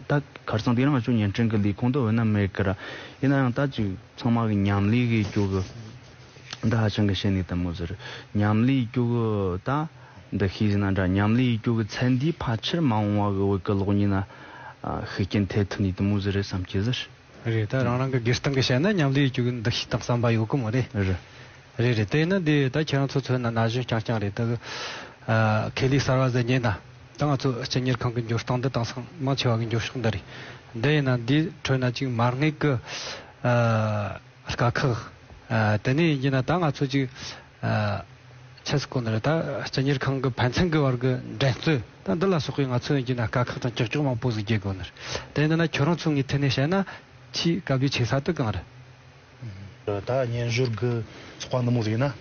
ད་ཁར་སང་དེ་རིང་ང་ཚོ་བརྙན་འཕྲིན་གྱི་ལས་ཁུངས་འདི་འོ་ན་མེད་ཀི་ར། ཡིན་ན་ཡང་ད་ཅིག་ཚང་མ་གི་མཉམ་ལས་གི་རྒྱུ་གི་འདི་ཧ་ཅང་གི་བཤད་ནི་ལྟ་མོ་ཟེར། མཉམ་ལས་རྒྱུ་གི་ད་འདི་ཤེས་ཟིན་ན་འདྲ། མཉམ་ལས་རྒྱུ་གི་ཚན་འདིའི་ཕལ་ཆེར་མ་འོངས་བ་གི་བོད་གི་གློག་བརྙན་ན་ཤུགས་རྐྱེན་ཐེབས་ཐུབ་ནི་ལྟ་མོ་ཟེར་རེད་བསམ་གྱི་ཟེར། རེད། ད་རང་རང་གི་སྒེར་སྟེང་གི་བཤད་ན་མཉམ་ལས་ཡེད་རྒྱུ་གི་འདུ་ཤེས་དང་བསམ་པ་ཡོད་གི་མོ་རེད། རེད། རེད་རེད། དེ་ནི་འདི་ད་ཁྱེད་རང་ཚོ་ཚོད་ན་ན་གཞོན་རྐྱང་རྐྱང་རེད། ད་གི་ཨ་ཁེ་ལས་གསར་བ་ཟེར་ཉན་ན་ད་ང་ཚོ་སྤྱི་གཉེར་ཁང་གི་འབྱོར་སྟངས་འདི་དེང་སང་མང་ཆེ་བ་གི་འབྱོར་ཕྱོགས་འདི་རེད། འདི་ཡིན་ན་འདི་ཁྲོད་ན་ཅིག་མ་དངུལ་གི་ཨ་དཀའ་ཁག་ཨ་དེ་ནས་ཡིན་ན་ད་ང་ཚོ་ཅིག་ཨ་ཆི་ཟེར་གོ་ནི་རེད། ད་སྤྱི་གཉེར་ཁང་གི་ཕན་ཚུན་གི་བར་གི་འགྲན་རྩོད་ད་འདི་ལ་སོགས་པའི་ང་ཚོ་ཡིན་ན་དཀའ་ཁག་དང་ཀྱག་ཀྱོག་མང་པོ་ཟིག་རྒྱག་དགོས་ནི་རེད། དེ་ཡིན་ན་ཁྱོད་རང་ཚོ་ངའི་ཐད་ནས་བཤད་ན་ཆེས་དཀའ་ལས་ཆེ་ས་དེ་གང་རེད། ད་སྙན་ཞུ་གི་ཚོགས་པ་འདི་མོ་ཟིག་ཡིན་ན།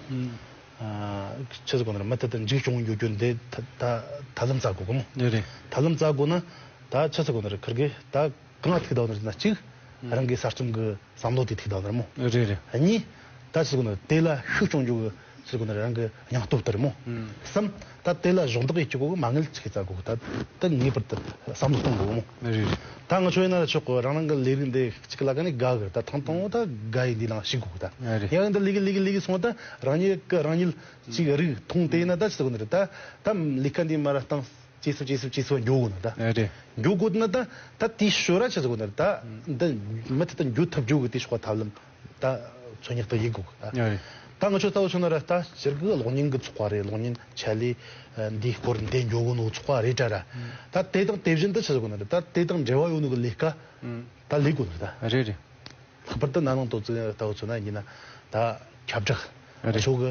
ཨ་ཆི་ཟེར་གོ་ནི་རེད། མུ་མཐུད་དུ་མཇུག་སྐྱོང་འགྱོ་རྒྱུ་འདི་ད་ད་ཐབས་ལམ་བཙལ་དགོས་གི་མོ། རེད་རེད། ཐབས་ལམ་བཙལ་དགོས་ན་ད་ཆི་ཟེར་གོ་ནི་རེད། ཁིར་གི་ད་གང་ཐུག་བསྡད་ནི་རེད་ན། གཅིག་རང་གི་གསར་རྩོམ་གི་བསམ་བློ་དེ་ཐུག་བསྡད་ནི་རེད་མོ། རེད་རེད། གཉིས་ད་ཆི་ཟེར་གོ་ནི་རེད། དེ་ལ་ཤུགས་སྐྱོང་རྒྱུ་གི་ཆི་ཟེར་གོ་ནི་རེད། རང་གི་སྙིང་སྟོབས་དེ་རེད་མོ། གསུམ་ད་དེ་ལ་གཞོགས་འདེགས་ཡེད་རྒྱུ་གོ་གི་མ་དངུལ་ཆི་གི་བཙལ་དགོས་གི། ད་ད་ངེས་པར་དུ་བསམ་བློ་གཏོང་དགོས་གི་མོ། རེད་རེད། ད་ང་ཚོ་ཡིན་ན་ཆོག་གི། རང་རང་གི་ལས་རིགས་འདི་གཅིག་ལ་ག་ནས་དགའ་གི། ད་ཐང་ཐང་བོ་ད་དགའ་ཡི་འདི་ནང་ཞུགས་དགོས་གི། ད་རེད་རེད། ཡང་འདི་ལས་གི་ལས་གི་ལས་གི་སོང་ད་རང་ཉིད་གི་རང་ཉིད་ཅིག་རིག་མཐོང་དེ་ཡིན་ན་ད་ཆི་ཟེར་གོ་ནི་རེད། ད་ད་ལས་ཀ་འདི་མར་བཏང་ཇེ་སུ་ཇེ་སུ་ཇེ་སུ་འགྱོ་དགོས་ནི། ད་རེད། འགྱོ་དགོས་ན་ད་ད་དེའི་ཞོར་ར་ཆི་ཟེར་གོ་ནི་རེད། ད་འདི་མུ་མཐུད་དུ་འགྱོ་ཐུབ་རྒྱུ་གི་དེ་ཤོག་ཐབས་ལམ་ད་འཚོལ་སྙེག་ཏུ་ཡེད་དགོས་གི། ད་ང་ཚོ་ལྟ་བུ་ཆོ་ན་ར་ད་སྤྱིར་གི་གློག་བརྙན་གི་ཚོགས་པ་རེད། གློག་བརྙན་ཆེད་ལས་འདིའི་སྐོར་འདི་འགྱོ་གི་ནོ་ཚོགས་པ་རེད་དྲ་ར། ད་དེ་དང་དེ་བཞིན་དུ་ཆི་ཟེར་གོ་ནི་རེད། ད་དེ་དང་འབྲེལ་བ་ཡོད་ནོ་གི་ལས་ཀ་ད་ལས་དགོས་ནི་རེད། ད་རེད་རེད། ལྷག་པར་དུ་ན་ནིང་དོ་ཚིགས་ལྟ་བུ་ཆོ་ན་ཡིན་ན་ད་ཁྱབ་བསྒྲགས། རེད། ཆོ་གི་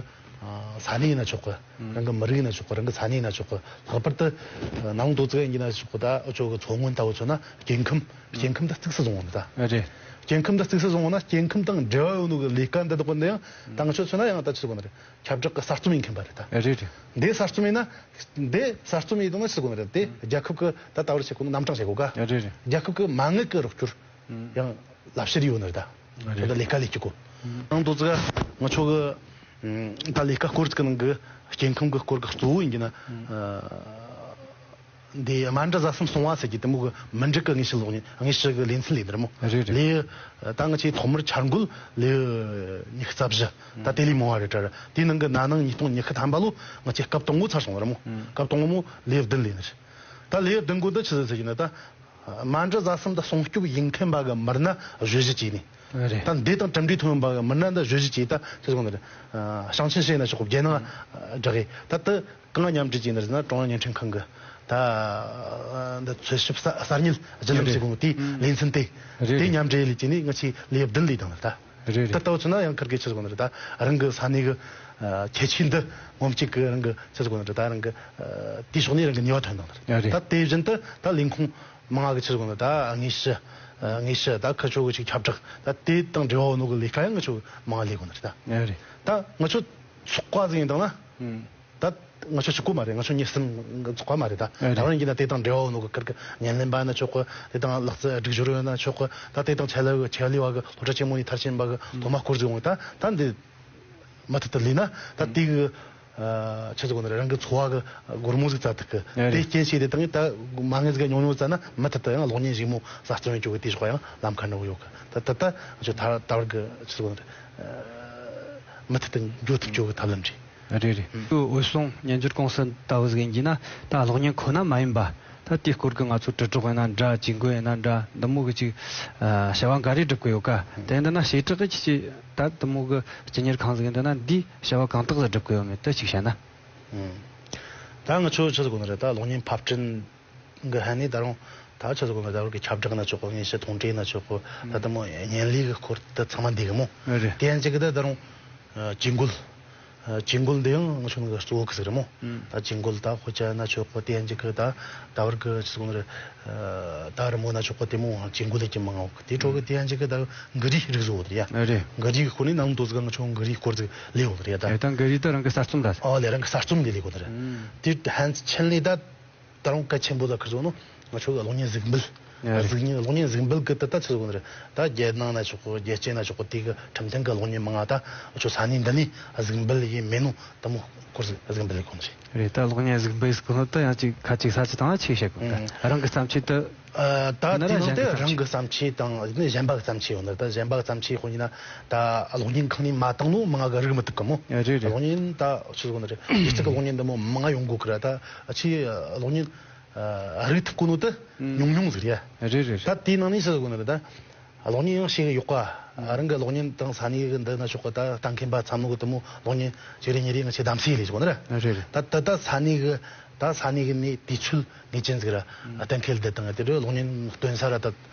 ས་གནས་ཡིན་ན་ཆོག་གི། རང་གི་མི་རིགས་ཡིན་ན་ཆོག་གི། རང་གི་ས་གནས་ཡིན་ན་ཆོག་གི། ལྷག་པར་དུ་ན་ནིང་དོ་ཚིགས་ཡིན་ན་ཆོག་གི། ད་ཆོ་གི་མཚོ་སྔོན་ལྟ་བུ་ཆོ་ན་སྐྱེ་ཁམས་སྐྱེ་ཁམས་ད་གཙིགས་སུ་བཟུང་བ་ནི་ད། རེད། སྐྱེ་ཁམས་ད་གཙིགས་སུ་བཟུང་བ་ན་སྐྱེ་ཁམས་དང་འབྲེལ་བ་ཡོད་ནོ་གི་ལས་ཀ་འདི་དག་གི་འདི་ཡང་ད་ང་ཚོ་མཚོན་ན་ཡང་ད་ཆི་ཟེར་གོ་ནི་རེད། ཁྱབ་བསྒྲགས་གི་གསར་རྩོམ་ཡིན་མཁན་པ་རེད་ད། རེད་རེད། འདི་གསར་རྩོམ་ཡིན་ན་འདི་གསར་རྩོམ་ཡིན་དང་ན་ཆི་ཟེར་གོ་ནི་རེད། དེ་རྒྱལ་ཁབ་གི་ད་ད་བར་བྱེད་གོ་ནི་རྣམ་གྲངས་བྱེད་གོ་ག། རེད་རེད། རྒྱལ་ཁབ་གི་མ་དངུལ་གི་རོགས་སྐྱོར་ཡང་ལབ་ཕྱིར་ཡོད་ནི་རེད་ད། རེད། ད་ལས་ཀ་ལས་ཀྱི་གོ། ནང་དུ་ཙི་ག་ང་ཆོ་གི་ད་ལས་ཀ་སྐོར་གི་ནང་གི་སྐྱེ་ཁམས་གི་སྐོར་གི་གཙོ་བོ་ཡིན་གྱི་ན། འདི་རྨ་འབྲི་རྫ་གསུམ་སྲུང་བ་ཟེར་གྱི་དེ་མོ་གི་མི་འགྲིག་གི་དངོས་བཤེར་ལོག་ཉིན་དངོས་བཤེར་གི་ལེ་ཚན་ལས་འདི་རེད་མོ། རེད་རེད། ལས་ད་ང་ཆེ་ཐོག་མར་འཆར་འགོད་ལས་ཉི་ཤུ་རྩ་བཞི། ད་དེ་ལས་མང་བ་རེད་དྲ་ར། དེའི་ནང་གི་ན་ནིང་ཉིས་སྟོང་ཉི་ཤུ་ཐམ་པ་ལོ་ང་ཆེ་སྐབས་དང་པོ་ཚར་སོང་བ་རེད་མོ། སྐབས་དང་པོ་མོ་ལས་བདུན་ལས་ནི་རེད། ད་ལས་བདུན་གོ་འདི་ཆི་ཟིག་ཟེར་གྱི་ན་ད། རྨ་འབྲི་རྫ་གསུམ་དུ་སྲུང་སྐྱོབ་ཡིན་མཁན་པ་གི་མི་སྣ་བཞི་བཞི་བྱས་ནས། རེད། ད་འདི་དང་གྲུབ་འབྲས་ཐོན་པ་མི་སྣ་འདི་བཞི་བཞི་བྱས། ད་ཆི་ཟེར་དགོས་ནི་རེད། ཨ། ཞིང་ཆེན་ཞེས་ན་ཆོག་གི། རྒྱལ་ནང་བསྒྲགས་ཡས། ད་དེ་གང་མཉམ་འབྲེལ་བྱས་ནི་རེད་ཟེར་ན། ཀྲུང་དབྱང་བརྙན་འཕྲིན་ཁང་གི་ད་འདི་འཚོལ་ཞིབ་གསར་གསར་རྙེད་བརྒྱུད་ལམ་ཟེར་གོ་ནོ་དེའི་ལེ་ཚན་དེ། རེད། དེ་མཉམ་འབྲེལ་ལས་བྱས་ནས་ང་ཚོས་ལེའུ་བདུན་ལས་བཏང་ནི་རེད། ད་རེད། རེད། ད་ལྟ་བུ་ཚོ་ན་ཡང་ཁིར་གི་ཆི་ཟེར་དགོས་ནི་རེད། ད་རང་གི་ས་གནས་གི་ཨ། ཁྱད་ཆོས་འདི་ངོམ་གཅིག་གི་རང་གི་ཆི་ཟེར་དགོས་ནི་རེད། ད་རང་གི་ཨ། དེའི་ཕྱོགས་ནས་རང་གི་ནུས་པ་ཐོན་བཏང་ནི་རེད། རེད། ད་དེ་བཞིན་དུ་ད་ལས་ཁུངས་མང་ང་གི་ཆི་ཟེར་དགོས་ནི་རེད། ད་དངོས་གཞི་ཨ། དངོས་གཞི་ད་ཁི་ཆོ་གི་ཅིག་ཁྱབ་བསྒྲགས། ད་དེ་དང་འབྲེལ་བ་ཡོད་ནོ་གི་ལས་ཀ་ཡང་ང་ཆོ་མང་ང་ལས་དགོས་ནི་རེད། ད་རེད། ད་ང་ཆོ་ཚོགས་པ་ཟིག་ཡིན་དང་ན། ཨང་། ད་ང་ཆོ་གཅིག་པོ་མ་རེད། ང་ཆོ་མྱི་གསུམ་ཚོགས་པ་མ་རེད། ད་ཨ་རེད། ད་རང་ཡིན་ན་དེ་དང་འབྲེལ་བ་ཡོད་ནོ་གི་ཁིར་གི་ཉེར་ལེན་པ་ཡིན་ན་ཆོག་གི། དེ་དང་ལག་རྩལ་སྒྲིག་སྦྱོར་ཡིན་ན་ཆོག་གི། ད་དེ་དང་ཆེད་ལས་ཆེད་ལས་པ་གི་སློབ་གྲྭ་ཆེན་མོ་ནས་མཐར་ཕྱིན་པ་གི་སློབ་མ་སྐོར་ཟིག་ཡོང་གི། ད་ད་འདི་མུ་མཐུད་དུ་ལས་ན་ད་དེ་གི་ཨ། ཆི་ཟེར་དགོས་ནི་རེད། རང་གི་འཚོ་བ་གི་སྒོར་མོ་ཟིག་བཙལ་ཐུབ་གི། ཨ་རེད། དེ་རྐྱེན་བྱས་དེ་དང་ད་མ་དངུལ་ཟིག་ཉུང་ཉུང་བཙལ་ན་མུ་མཐུད་དུ་ཡང་གློག་བརྙན་གཞན་མོ་གསར་རྩོམ་ཡེད་རྒྱུ་གི་དེའི་ཕྱོགས་ཡང་ལམ་ཁ་འདྲ་བོ་ཡོད་གི། ད་ད་ད་ང་ཆོ་ད་ད་བར་གི་ཆི་ཟེར་དགོས་ནི་རེད། ཨ། མུ་མཐུད་དུ་འགྱོ་ཐུབ་རྒྱུ་གི་ཐབས་ལམ་རེད། རེད་རེད། ཨུ། འོད་སྲུང་སྨྱན་སྦྱོར་ཀུང་སི་ལྟ་བུ་ཟིག་ཡིན་གྱི་ན། ད་གློག་བརྙན་ཁོ་ན་མ་ཡིན་པ། ད་དེའི་སྐོར་གྱི་ང་ཚོ་དྲིལ་སྒྲོག་ཡིན་ན་འདྲ། ཇུས་འགོད་ཡིན་ན་འདྲ། འདི་མོ་གི་ཅིག་ཨ། བྱ་བ་འགའ་རེ་སྒྲུབ་གི་ཡོད་ཀ། དེ་འདི་ན་བྱེ་བྲག་གི་ཅིག་ཅིག་ད་འདི་མོ་གི་སྤྱི་གཉེར་ཁང་ཟིག་ཡིན། འདི་ན་འདིས་བྱ་བ་གང་དག་ཟིག་སྒྲུབ་གི་ཡོད་མེད་དེ་ཅིག་བཤད་ན། ཨུ། ད་ང་ཆོ་ཆི་ཟེར་དགོས་ནི་རེད། ད་གློག་བརྙན་ཕབ་སྐྲུན་གི་ཧ་ནི་ད་རུང་ད་ཆི་ཟེར་དགོས་ན། ད་བར་གི་ཁྱབ་བསྒྲགས་ན་ཆོག་གི། དངོས་གཞི་མཐོང་གྲས་ན་ཆོག་གི། ད་དེ་མོ་བརྙན་ལས་གི་སྐོར་དེ་ཚང་མ་འདི་གི་མོ། རེད། དེ་ཡང་གཅིག་གི་ད་ད་རུང་ཨ། ཇུས་འགོད། ཨ། ཇུས་འགོད་འདི་ཡང་ང་ཆོ་ནང་གི་གཙོ་བོ་གི་ཟིག་རེད་མོ། ད་ཇུས་འགོད་ད་དཔེ་ཆ་ན་ཆོག་གི། དེ་ཡང་གཅིག་གི་ད་ད་བར་གི་ཆི་ཟེར་དགོས་ནི་རེད། ཨ། ད་རི་མོ་ན་ཆོག་གི། དེ་མོ་ཇུས་འགོད་ལས་ཀྱི་མང་ང་ཡོད་གི། དེ་འཕྲོ་གི་དེ་ཡང་གཅིག་གི་ད་མགུར་རིས་རིགས་ཟིག་ཡོད་རེད་ཡ། རེད། མགུར་རིས་གི་སྐོར་ནས་ནམ་དུ་ཟིག་ང་ཆོ་མགུར་རིས་སྐོར་ཟིག་ལས་ཡོད་རེད་ཡ། ད་ད་མགུར་རིས་ད་རང་གི་གསར་རྩོམ་ད། ཨོ་ལེ། རང་གི་གསར་རྩོམ་ལས་ལས་གོ་ནི་རེད། དེ་ཧན་ཆེན་ལས་ད་ད་རུང་གལ་ཆེན་པོ་ད་ཁིར་ཟོ་ནོ་ང་ཆོ་གི་གློག་བརྙན་གཟིགས་འབུལ། ཨ་རེད། གཟིགས་བརྙན། གློག་བརྙན་གཟིགས་འབུལ་གི་ད་ད་ཆི་ཟེར་དགོས་ནི་རེད། ད་རྒྱལ་ནང་ན་ཆོག་གི། རྒྱལ་སྤྱི་ན་ཆོག་གི། དེ་གི་ཁྲིམས་མཐུན་གི་གློག་བརྙན་མང་ང་ད་ང་ཆོ་ས་གནས་འདི་ནས་གཟིགས་འབུལ་ཡེ་མེད་ནོ་དེ་མོ་སྐོར་ཟིག་གཟིགས་འབུལ་ལས་གོ་ནི་རེད། རེད། ད་གློག་བརྙན་གཟིགས་འབུལ་ཟེར་གོ་ནོ་ད་ཡང་ཅིག་ཁ་ཅིག་ས་ཅིག་དང་ཆིག་བཤད་གོ་གི། ཨང་། རང་གི་བརྩམས་ཆོས་དེ། ཨ། ད་ཡིན་ན་དེ་ནང་དེ་གཞན་གྱི་རང་གི་བརྩམས་ཆོས་དང་ནི་གཞན་པ་གི་བརྩམས་ཆོས་ཡོད་ནི། ད་གཞན་པ་གི་བརྩམས་ཆོས་ཁོ་ཡིན་ན་ད་གློག་བརྙན་ཁང་ནས་མ་བཏང་ནོ་མང་ང་གི་རིག་མི་ཐུབ་གི་མོ། ཨ། རེད་རེད། གློག་བརྙན་ད་ཆི་ཟེར་དགོས་ནི་རེད། སྒྱུ་རྩལ་གི་གློག་བརྙན་འདི་མོ་མང་ང་ཡོང་དགོས་གི་ར། ད་ཆི་གློག་བརྙན་ཨ། རིག་ཐུབ་གོ་ནོ་དེ་ཨང་། ཉུང་ཉུང་ཟིག་རེད་ཡ། རེད་རེད། ད་དེའི་ནང་ནས་ཆི་ཟེར་དགོས་ནི་རེད། ད་གློག་བརྙན་ཡང་ཤེས་གི་ཡོད་ཀ། ཨང་། རང་གི་གློག་བརྙན་དང་ས་གནས་གི་འདི་ན་ཆོག་གི། ད་ལྟ་མཁན་པ་ཚང་མ་གི་དེ་མོ་གློག་བརྙན་གཅིག་རེ་གཉིས་རེ་ང་ཆོས་གདམ་གསེས་ལས་ཆོག་ནི་རེད། རེད་རེད། ད་ད་ད་ས་གནས་གི་ད་ས་གནས་གི་ནས་དུས་ཚོད་ངེས་ཅན་ཟིག་ར་གཏན་འཁེལ་བསྡད་དང་། དེ་འདྲའི་གློག་བརྙན་སྟོན་ས་ར་ད་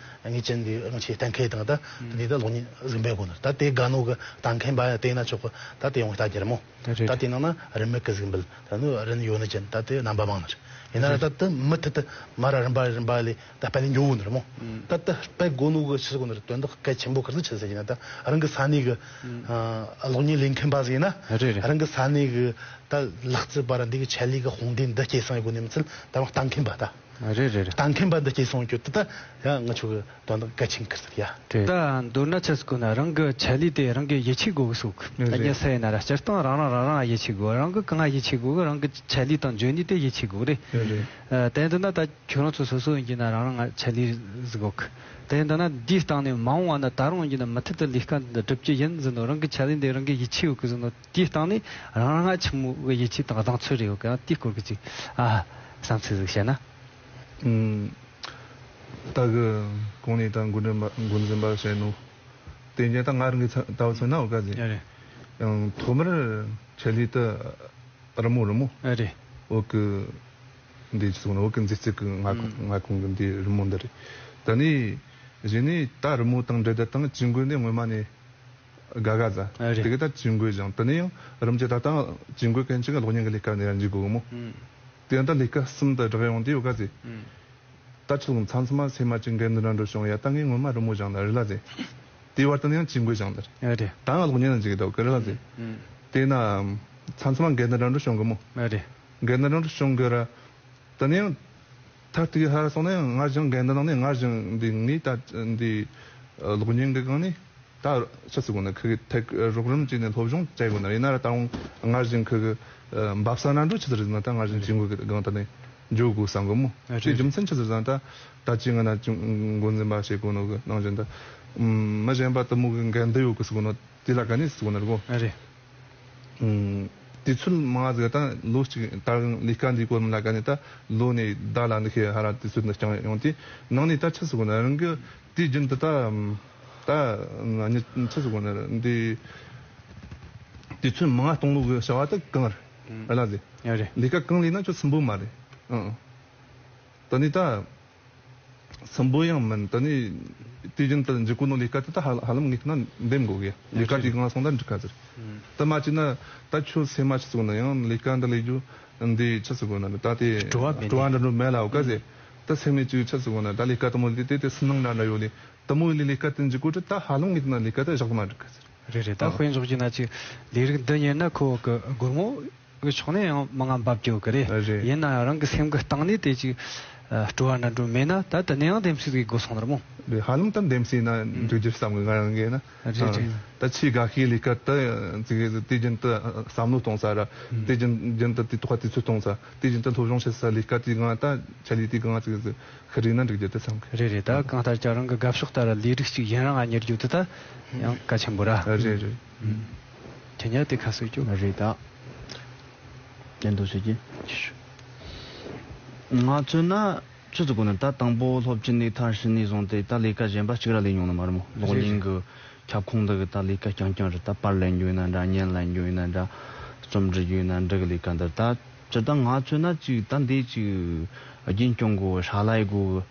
ངེས་ཅན་འདི་ང་ཆོས་གཏན་འཁེལ་དང་། ད་དེ་ནས་ད་གློག་བརྙན་གཟིགས་འབུལ་དགོས་ནི་རེད། ད་དེ་དགའ་ནོ་གི་ལྟ་མཁན་པ་ཡང་དེ་ན་ཆོག་གི། ད་དེ་ཡོང་ལྟ་རྒྱུ་རེད་མོ། རེད་རེད། ད་དེ་ནང་ན་རིན་མེད་གི་གཟིགས་འབུལ། ད་ནི་རིན་ཡོད་ནི་ཅན་ད་དེ་རྣམ་པ་མང་ནི་རེད། ཡིན་ན་ར་ད་དེ་མུ་མཐུད་དུ་མ་ར་རིམ་པ་རིམ་པ་ལས་ད་སྤེལ་ལེ་འགྱོ་གོ་ནི་རེད་མོ། ཨང་། ད་དེ་སྤེལ་དགོས་ནོ་གི་ཆི་ཟེར་དགོས་ནི་རེད། དོན་དག་གལ་ཆེན་པོ་ག་རེ་ཟིག་ཆི་ཟེར་ཟེར་ན། ད་རང་གི་ས་གནས་གི་ཨང་། ཨ། གློག་བརྙན་ལས་མཁན་པ་ཟིག་ཡིན་ན། རེད་རེད། རང་གི་ས་གནས་གི་ད་ལག་རྩལ་པ་ར་འདི་གི་ཆེད་ལས་གི་དཔུང་སྡེ་འདི་སྐྱེད་སྲིང་ཡེད་དགོས་ནི་མི་ཚད། ད་རང་ལྟ་མཁན་པ་ད། རེད་རེད་རེད། ལྟ་མཁན་པ་འདི་སྐྱེད་སྲིང་རྒྱུ་དེ་ད་ཡང་ང་ཆོ་གི་དོན་དག་གལ་ཆེན་གི་ཟེར་ཡ། རེད། ད་མདོར་ན་ཆི་ཟེར་དགོས་ན་རང་གི་ཆེད་ལས་དེ་རང་གི་ཡིད་ཆེས་དགོས་གི་ཟེར་གི། རེད་རེད། ད་ངས་ཟེར་ཡིན་ན་ར་སྤྱིར་བཏང་རང་རང་རང་རང་ཡིད་ཆེས་དགོས། རང་གི་གང་ང་ཡིད་ཆེས་དགོས་གི། རང་གི་ཆེད་ལས་དང་འཇོན་ནུས་དེ་ཡིད་ཆེས་དགོས་རེད། རེད་རེད། ཨ། དེ་འདི་ན་ད་ཁྱོད་རང་ཚོ་སོ་སོ་ཡིན་གྱི་ན་རང་རང་ང་ཆེད་ལས་ཟིག་དགོས་གི། དེ་འདི་ན་འདིའི་སྟེང་ནས་མ་འོངས་བ་ན་ད་རུང་ཡིན་གྱི་ན་མུ་མཐུད་དུ་ལས་ཀ་འདི་སྒྲུབ་རྒྱུ་ཡིན་ཟེར་ནོ། རང་གི་ཆེད་ལས་འདི་རང་གི་ཡིད་ཆེས་ཡོད་གི་ཟེར་ནོ། དེའི་སྟེང་ནས་རང་རང་ང་ཆི་མོ་གི་ཡིད་ཆེས་དང་གདེང་ཚོད་རེ་ཡོད་གི། ཡང་དེའི་སྐོར་གི་ཅིག་ཨ། བསམ་ཚུལ་ཟིག་བཤད་ན། ཨུམ། ད་གི་གོང་ནས་ད་འགོ་འཛིན་པ་འགོ་འཛིན་པ་བཤད་ནོ། དེ་ཉིད་ད་ང་རང་གི་ཚ་ལྟ་བུ་མཚོན་ན་འོ་ག་ཟེ། ཡ་རེད། ཡང་ཐོག་མར་ཆེད་ལས་དེ་རི་མོ་རི་མོ། ཡ་རེད། འོ་གི་འདི་ཅི་སོང་ན་འོ་གི་མཛེས་རྩལ་གི་མངའ་ཁོངས་ཨུམ་མངའ་ཁོངས་གི་འདི་རི་མོ་འདི་རེད། ད་ནི་གཞི་ནས་ད་རི་མོ་དང་འབྲེལ་བསྡད་དང་ཇུས་འགོད་འདི་སྔོན་མ་ནས་དགའ་དགའ་ཟ། ཨ་རེད། དེ་གི་ད་ཇུས་འགོད་ཅིང་དེ་ནས་ཡང་རིམ་གྱིས་ད་ལྟ་ཇུས་འགོད་མཁན་ཅིག་གི་གློག་བརྙན་གི་ལས་ཀ་ནས་ཡང་འཇུག་དགོས་གི་མོ། ཨུམ། དེ་ཡང་ད་ལས་ཀ་གསུམ་དུ་བསྒྲགས་ཡོང་དུས་ཡོད་ག་ཟེ། ཨུམ། ད་ཁྱོད་མཚམས་མཚམས་མ་སེམས་མ་ཅིག་འགལ་འདུ་འདྲ་འགྲོ་བྱུང་ཡ། ད་ངས་སྔོན་མ་རི་མོ་སྦྱངས་ན་རི་ལ་ཟེ། དེའི་བར་དུ་ནས་ཡང་ཇུས་འགོད་སྦྱངས་ནི་རེད། ཨ་རེད། ད་ང་གློག་བརྙན་ལ་འཇུག་གི་འདུག་གི་རི་ལ་ཟེ། ཨུམ། དེས་ན་མཚམས་མཚམས་མ་འགལ་འདུ་འདྲ་འགྲོ་བྱུང་གི་མོ། ཨ་རེད། འགལ་འདུ་འདྲ་འགྲོ་བྱུང་གི་ར། དེ་ནས་ཡང་མཐར་ཐུག་གི་ཧ་ར་སོང་ན་ཡང་སྔར་བཞིན་འགལ་འདུ་ནང་ནས་སྔར་བཞིན་འདི་ངས་ད་འདི་གློག་བརྙན་གི་སྒང་ནས། ད་ཆི་ཟེར་དགོས་ན་ཁི་གི་ཐད་རོགས་རམ་བྱས་ནས་སློབ་སྦྱོང་བྱེད་དགོས་ན། ཡིན་ན་ར་ད་རུང་སྔར་བཞིན་ཁི་གི་འབབ་ས་ན་འགྲོ་ཆི་ཟེར་ན་ད་སྔར་བཞིན་ཇུས་འགོད་གི་སྒང་ད་ནས་འཇུག་དགོས་བསམ་གི་མོ། ཨ་རེད། དེ་རྒྱུ་མཚན་ཆི་ཟེར་ན་ད་ད་ཅི་ང་ན་ཅུང་འགོ་འཛིན་པ་བྱེད་དགོས་ནོ་གི་ནང་བཞིན་ད་མི་གཞན་པ་དེ་མོ་གི་འགལ་འདུ་ཡོད་གི་ཟེར་གོ་ནོ་དེ་ལ་ག་ནས་ཟེར་གོ་ནོ་རེད་གོ། ཨ་རེད། དུས་ཚོད་མང་ཟིག་ད་ལོ་གཅིག་ད་ལས་ཀ་འདི་སྐོར་ལ་ག་ནས་ད་ལོ་ནས་ཟླ་ལ་འདི་ཤེས་ཧ་ར་དུས་ཚོད་འདི་བསྐྱངས་ཡོང་དུས་ནང་ནས་ད་ཆི་ཟེར་གོ་ན་རང་གི་དུས་རྒྱུན་དུ་ད་ ད་ང་ཆི་ཟེར་དགོས་ན་འདི་དུས་ཚོད་མང་ང་གཏོང་ལུགས་ཀྱི་བྱ་བ་དེ་གང་རེད། ཨ་ལ་ཟེ། ཡོད་རེད། ལས་ཀ་གང་ལས་ན་ཁྱོད་སུན་པོ་མ་རེད། ཨང་། ད་ནི་ད་སུན་པོ་ཡང་མིན། ད་ནི་དུས་རྒྱུན་དུ་འཇུག་གོ་ནོ་ལས་ཀ་དེ་ད་ཧ་ཧ་ལམ་ངེས་ན་འདེམས་དགོས་གི། ལས་ཀ་དེ་གང་སོང་ད་འགྲིག་ག་ཟེར། ད་མ་བྱས་ན་ད་ཁྱོད་སེམས་མ་ཆི་ཟེར་དགོས་ན་ཡང་ལས་ཀ་འདི་ལས་རྒྱུ་འདི་ཆི་ཟེར་དགོས་ན་ད་དེ་སྤྲོ་བ་མེད་ནས། སྤྲོ་བ་འདྲ་འགྲོ་མེད་ལ་འོ་ག་ཟེ། ད་སེམས་ནས་ཅིག་ཆི་ཟེར་དགོས་ན་ད་ལས་ཀ་དེ་མོ་ལས་དེ་དེ་སུན་སྣང་འདྲ་འདྲ་ཡོད་ལས། དེ་མོ་ཡིན་ལས་ལས་ཀ་དེ་འཇུག་གོ་དུས་ད་ཧ་ལམ་ངེས་ན་ལས་ཀ་དེ་བཞག་མ་འགྲིག་གི་ཟེར། རེད་རེད། ད་ཨ། དཔེ་འཇོག་རྒྱུ་ན་ཅིག་ལས་རིགས་འདི་ཉན་ན་ཁོ་གི་སྒོར་མོ་གི་ཕྱོགས་ནས་ཡང་མང་ང་འབབ་རྒྱུ་གི་རེད། རེད། ཡིན་ན་ཡང་རང་གི་སེམས་གི་སྟེང་ནས་དེ་ཅིག་ཨ། སྤྲོ་བ་འདྲ་འགྲོ་མེད་ན་ད་དེ་ནས་ཡང་འདེམས་གསེས་གི་དགོས་སོང་ནར་མོ། རེད། ཧ་ལམ་ད་འདེམས་གསེས་ན་འགྲིག་རྒྱུ་བསམ་གི་ང་རང་གིས་ན། རེད་རེད། ད་ཆེས་དགའ་ཤོས་ལས་ཀ་ད་ཅིག་དུས་རྒྱུན་དུ་བསམ་བློ་གཏོང་ས་ར། དུས་རྒྱུན་རྒྱུན་དུ་དེ་ཐོག་དུས་ཚོད་གཏོང་ས། དུས་རྒྱུན་དུ་སློབ་སྦྱོང་བྱེད་ས། ལས་ཀ་དེ་གང་ད་ཆ་ལས་དེ་གང་ཅིག་ཤི་རེ་ན་འགྲིག་རྒྱུ་དེ་བསམ་གི། རེད་རེད། ད་གང་ལྟར་ཀྱང་རང་གི་དགའ་ཕྱོགས་ལྟར་ལས་རིགས་ཅིག་ཡུན་རིང་ང་གཉེར་རྒྱུ་དེ་ད་ཡང་གལ་ཆེན་པོ་ར། རེད་རེད། ཁྱེད་ཉལ་དེ་ཁ་གསོ་རྒྱུ། རེད་ད། བསྟན་དུ་ཟེར་གྱི། ང་ཚོས་ན་ཆི་ཟེར་དགོས་ན་ད་དང་པོ་སློབ་ཆེན་ནས་མཐར་ཕྱིན་ནས་བཟུང་སྟེ་ད་ལས་ཀ་གཞན་པ་གཅིག་ར་ལས་མྱོང་ནི་མ་རེད་མོ། གློག་རེད་བརྙན་གྱི་ཁྱབ་ཁོངས་འདི་གི་ད་ལས་ཀ་རྐྱང་རྐྱང་རེད། ད་པར་ལེན་རྒྱུ་ཡིན་ན་འདྲ། བརྙན་ལེན་རྒྱུ་ཡིན་ན་འདྲ། རྩོམ་འབྲི་རྒྱུ་ཡིན་ན་འདྲ་གི་ལས་ཀ་འདི་ད་སྤྱིར་བཏང་ང་ཚོས་ན་ཅིག་ད་འདི་ཅིག་རྒྱུན་སྐྱོང་དགོས། ཧྲ་ལ་ཡི་དགོས།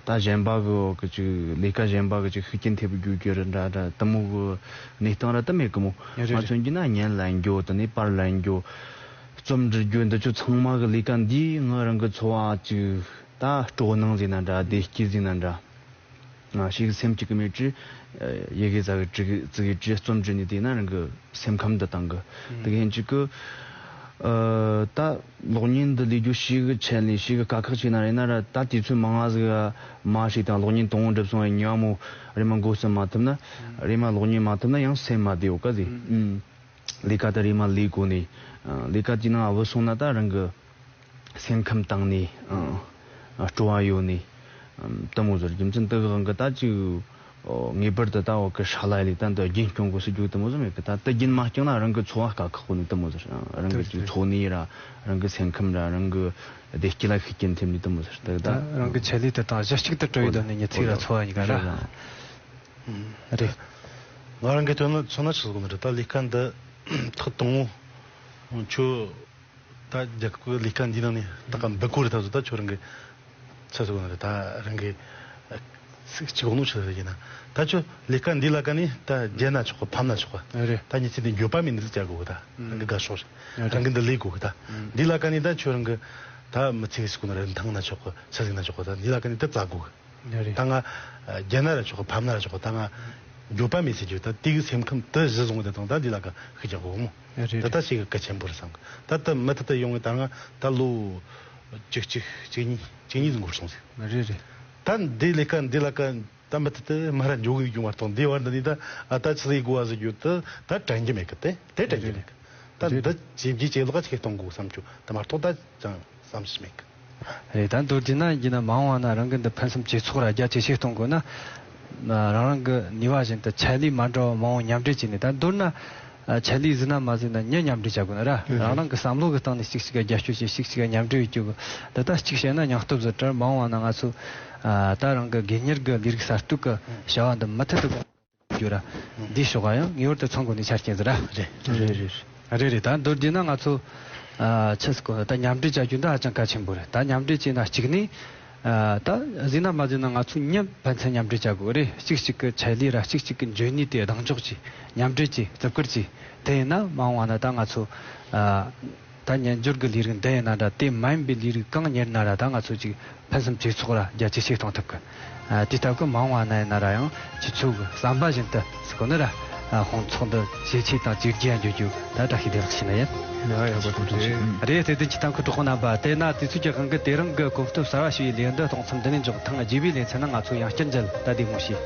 ད་གཞན་པ་གི་གི་ཅིག་ལས་ཀ་གཞན་པ་གི་ཅིག་ཤུགས་རྐྱེན་ཐེབས་རྒྱུ་རྒྱུ་རེད་འདྲ་འདྲ་དེ་མོ་གི་གནས་སྟངས་ར་དེ་མེད་གི་མོ། རེད་རེད། ང་ཚོ་འགྱིས་ན་བརྙན་ལེན་རྒྱུ། དེ་ནས་པར་ལེན་རྒྱུ། རྩོམ་འབྲི་རྒྱུ། འདི་ཚོ་ཚང་མ་གི་ལས་ཀ་འདིས་ང་རང་གི་འཚོ་བ་ཅིག་ད་སྤྲོ་སྣང་ཟེར་ན་འདྲ། བདེ་སྐྱིད་ཟེར་ན་འདྲ། ང་ཞིག་སེམས་གཅིག་གི་མེད་ཀྱི་ཡི་གེ་ཟ་གི་ཅིག་ཙི་གི་ཅིག་རྩོམ་འབྲི་ནས་དེ་ན་རང་གི་སེམས་ཁམས་འདི་བཏང་གི། དེ་གི་ཡིན་གཅིག་གི་ཨ། ད་གློག་བརྙན་འདི་ལས་རྒྱུ་ཞིག་གི་ཆེད་ལས་ཞིག་གི་དཀའ་ཁག་ཆེ་ན་རེད་ན་ར། ད་དུས་ཚོད་མང་ང་ཟིག་མ་ཞིག་དང་གློག་བརྙན་དང་པོ་འགྲུབ་སོང་བའི་ཉི་མ་མོ་རེམ་མ་འགོ་རྩོམ་མ་ཐུབ་ན། རེམ་མ་གློག་བརྙན་མ་ཐུབ་ན་ཡང་སེམས་མ་བདེ་འོ་ག་ཟིག་ལས་ཀ་ད་རེམ་མ་ལས་གོ་ནས། ལས་ཀ་དེ་ནང་བུད་སོང་ན་ད་རང་གི་སེམས་ཁམས་བཏང་ནས། ཨ། སྤྲོ་བ་ཡོད་ནས། ཨམ། དེ་མོ་ཟེར། རྒྱུ་མཚན་དེ་གི་དབང་གིས་ད་ཅིག་ཨོ། ངེས་པར་དུ་ད་འོ་གི་ཧྲ་ལ་ཡི་ལས་ད་འདི་རྒྱུན་སྐྱོང་དགོས་ཟེར་རྒྱུ་དེ་མོ་ཟེར་མེད་གི། ད་དེ་རྒྱུན་མ་བསྐྱངས་ན་རང་གི་འཚོ་བ་དཀའ་ཁག་པོ་ནི་དེ་མོ་ཟེར། རང་གི་ཅིག་འཚོ་གནས་ར། རང་གི་སེམས་ཁམས་ར། རང་གི་བདེ་སྐྱིད་ལ་ཤུགས་རྐྱེན་ཐེབས་ནི་དེ་མོ་ཟེར། དེ་ད་རང་གི་ཆེད་ལས་དེ་དང་གཞི་གཅིག་ཏུ་གྲུབ་ཡོད་དོ་ནི་ཉི་ཚེ་ར་འཚོ་བ་གཉིས་ཀ་ར། རེད། ང་རང་གི་དོན་ལ་མཚོན་ན་ཆི་ཟེར་གོ་ནི་རེད། ད་ལས་ཀ་འདི་ཐོག་དང་པོ་ཁྱོད་ད་རྒྱལ་ཁབ་ཀྱི་ལས་ཀ་འདི་ནང་ནས་ད་ག་འབུད་གོ་རེད། ད་ཚོ་ད་ཁྱོད་རང་གི་ཆི་ཟེར་གོ་ནི་རེད། ད་རང་གི་ཚིག་གཅིག་གོ་ནོ་ཆི་ཟེར་ཡིན་ན། ད་ཁྱོད་ལས་ཀ་འདི་ལ་ཀ་ནི་ད་རྒྱལ་ན་ཆོག་གི། ཕམ་ན་ཆོག་གི། རེད། ད་ཉི་ཚེ་འདི་འགྱོད་པ་མེད་ནི་ཟིག་བྱ་དགོས་གི། ད་རང་གི་དགའ་ཕྱོགས་རེད། རང་གི་འདི་ལས་དགོས་གི། ད་འདི་ལ་ཀ་ནི་ད་ཁྱོད་རང་གི་ད་མི་ཚེ་གི་ཟེར་གོ་ནི་རེད། འཐང་ན་ཆོག་གི། ཆི་ཟིག་ན་ཆོག་གི། ད་འདི་ལ་ཀ་ནི་ད་བཙལ་དགོས་གི། རེད། ད་ང་རྒྱལ་ན་ར་ཆོག་གི། ཕམ་ན་ར་ཆོག་གི། ད་ང་འགྱོད་པ་མེད་ཟེར་རྒྱུ་ད་དེ་གི་སེམས་ཁམས་དེ་གཞི་བཟུང་བའི་དང་ད་འདི་ལ་ཀ་ཤི་རྒྱག་གོ་མོ། རེད། ད་རེད། ད་ཞིག་གི་གལ་ཆེན་པོ་རེད་བསམ་གི། ད་ད་མུ་མཐུད་དུ་ཡོང་བའི་ད་ང་ད་ལོ་གཅིག་གཅིག་གཅིག་གཉིས་གཅིག་གཉིས་འགོར་སོང་ཟིག། རེད་རེད། ད་འདི་ལས་ཀ་འདི་ལ་ཀ་ད་མུ་མཐུད་དུ་མ་ར་འཇོག་གི་ཡོང་བ་དང་འདི་བར་འདི་ནི་ད་ཨ་ད་ཆི་ཟིག་དགོས་བ་ཟེར་རྒྱུ་ད་ད་དྲན་གྱི་མེད་གི། དེ་དེ་དྲན་གྱི་མེད་གི། ད་འདི་ཇེ་རྒྱས་ཇེ་ལེགས་ཆེ་གཏོང་དགོས་བསམ་རྒྱུ་ད་མ་གཏོགས་ད་ཅང་བསམ་ཤེས་མེད་གི། རེད། ད་མདོར་བསྡུས་ན་ཡིན་ན་མ་འོངས་པ་ན་རང་གི་འདི་ཕུན་སུམ་ཇེ་ཚོགས་ར་རྒྱ་ཇེ་ཆེ་གཏོང་དགོས་ན། རང་རང་གི་ནུས་པ་བཞིན་དུ་ཆེད་ལས་མ་འདྲ་བ་མང་བོ་མཉམ་འབྲེལ་བྱས་ནས། ད་མདོར་ན་ཆེད་ལས་ཟིན་ན་མ་ཟིན་ན་མི་མཉམ་འབྲེལ་བྱ་དགོས་ན་ར། རང་རང་གི་བསམ་བློ་གི་སྟེང་ནས་གཅིག་གཅིག་ག་རྒྱབ་སྐྱོར་བྱེད། གཅིག་གཅིག་ག་མཉམ་འབྲེལ་ཡོད་རྒྱུ་གི། འདི་ད་གཅིག་བྱས་ན་སྙིང་སྟོབས་ཟིག་ར། མ་འོངས་པ་ན་ང་ཚོ་ད་རང་གི་སྒེར་གཉེར་གི་ལས་རིགས་གསར་གཏོད་གི་བྱ་བ་འདི་མུ་མཐུད་དུ་གོང་འཕེལ་རྒྱུ་ར། འདི་ཕྱོགས་ཀ་ཡང་ངེས་པར་དུ་མཚོན་དགོས་ནི་ཆ་རྐྱེན་ཟིག་ར། རེད་རེད་རེད། རེད་རེད། ད་མདོར་བསྡུས་ན་ང་ཚོ་ཨ་ཆི་ཟེར་གོ་ད་མཉམ་འབྲེལ་བྱ་རྒྱུ་འདི་ཧ་ཅང་གལ་ཆེན་པོ་རེད། ད་མཉམ་འབྲེལ་བྱས་ན་གཅིག་ནས་ཨ་ད་ཟིན་ན་མ་ཟིན་ན་ང་ཚོ་མི་ཕན་ཚུན་མཉམ་འབྲེལ་བྱ་དགོས་རེད། གཅིག་གཅིག་གི་ཆེད་ལས་ར་གཅིག་གཅིག་གི་འཇོན་ནུས་དེ་གདེང་འཇོག་བྱས། མཉམ་འབྲེལ་བྱས། བརྩི་བཀུར་བྱས། དེ་ཡིན་ན་མ་འོངས་པ་ན་ད་ང་ཚོ་ཨ་ད་ཉིན་འགྱུར་གི་ལས་རིགས་འདི་ཡིན་ན་འདྲ། དེ་མ་ཡིན་པའི་ལས་རིགས་གང་གཉེར་ན་ར་ད་ང་ཚོ་ཅིག་ཕུན་སུམ་ཇེ་ཚོགས་ར་རྒྱ་ཇེ་ཆེ་གཏོང་ཐུབ་གི། ཨ་དེ་ལྟ་བུ་མ་འོངས་པ་ན་ཡིན་ན་ར་ཡང་ཁྱེད་ཚོ་གི་བསམ་པ་བཞིན་དུ་ཟེར་གོ་ནི་ར། ཨ་དཔུང་ཚོགས་འདི་ཇེ་ཆེ་དང་ཇེ་རྒྱས་འགྱུར་རྒྱུ་ད་བཀྲ་ཤིས་བདེ་ལེགས་ཞུ་ན་ཡིན། ཡ་ཡ་བཀའ་དྲིན་ཆེ། རེད། དེ་དུས་ཀྱི་ཐང་ཁུ་གྲོགས་པོ་རྣམ་པ། དེས་ན་དུས་ཚོད་ཀྱི་དབང་གིས་དེ་རིང་གི་གོམ་སྟབས་གསར་བ་ཞུ་བའི་ལས་འདི་གཏོང་མཚམས་འདི་ནས་འཇོག། ཐེངས་རྗེས་པའི་ལེ་ཚན་ནང་ང་ཚོ་ཡང་བསྐྱར་མཇལ། ད་བདེ་མོ་བྱོས།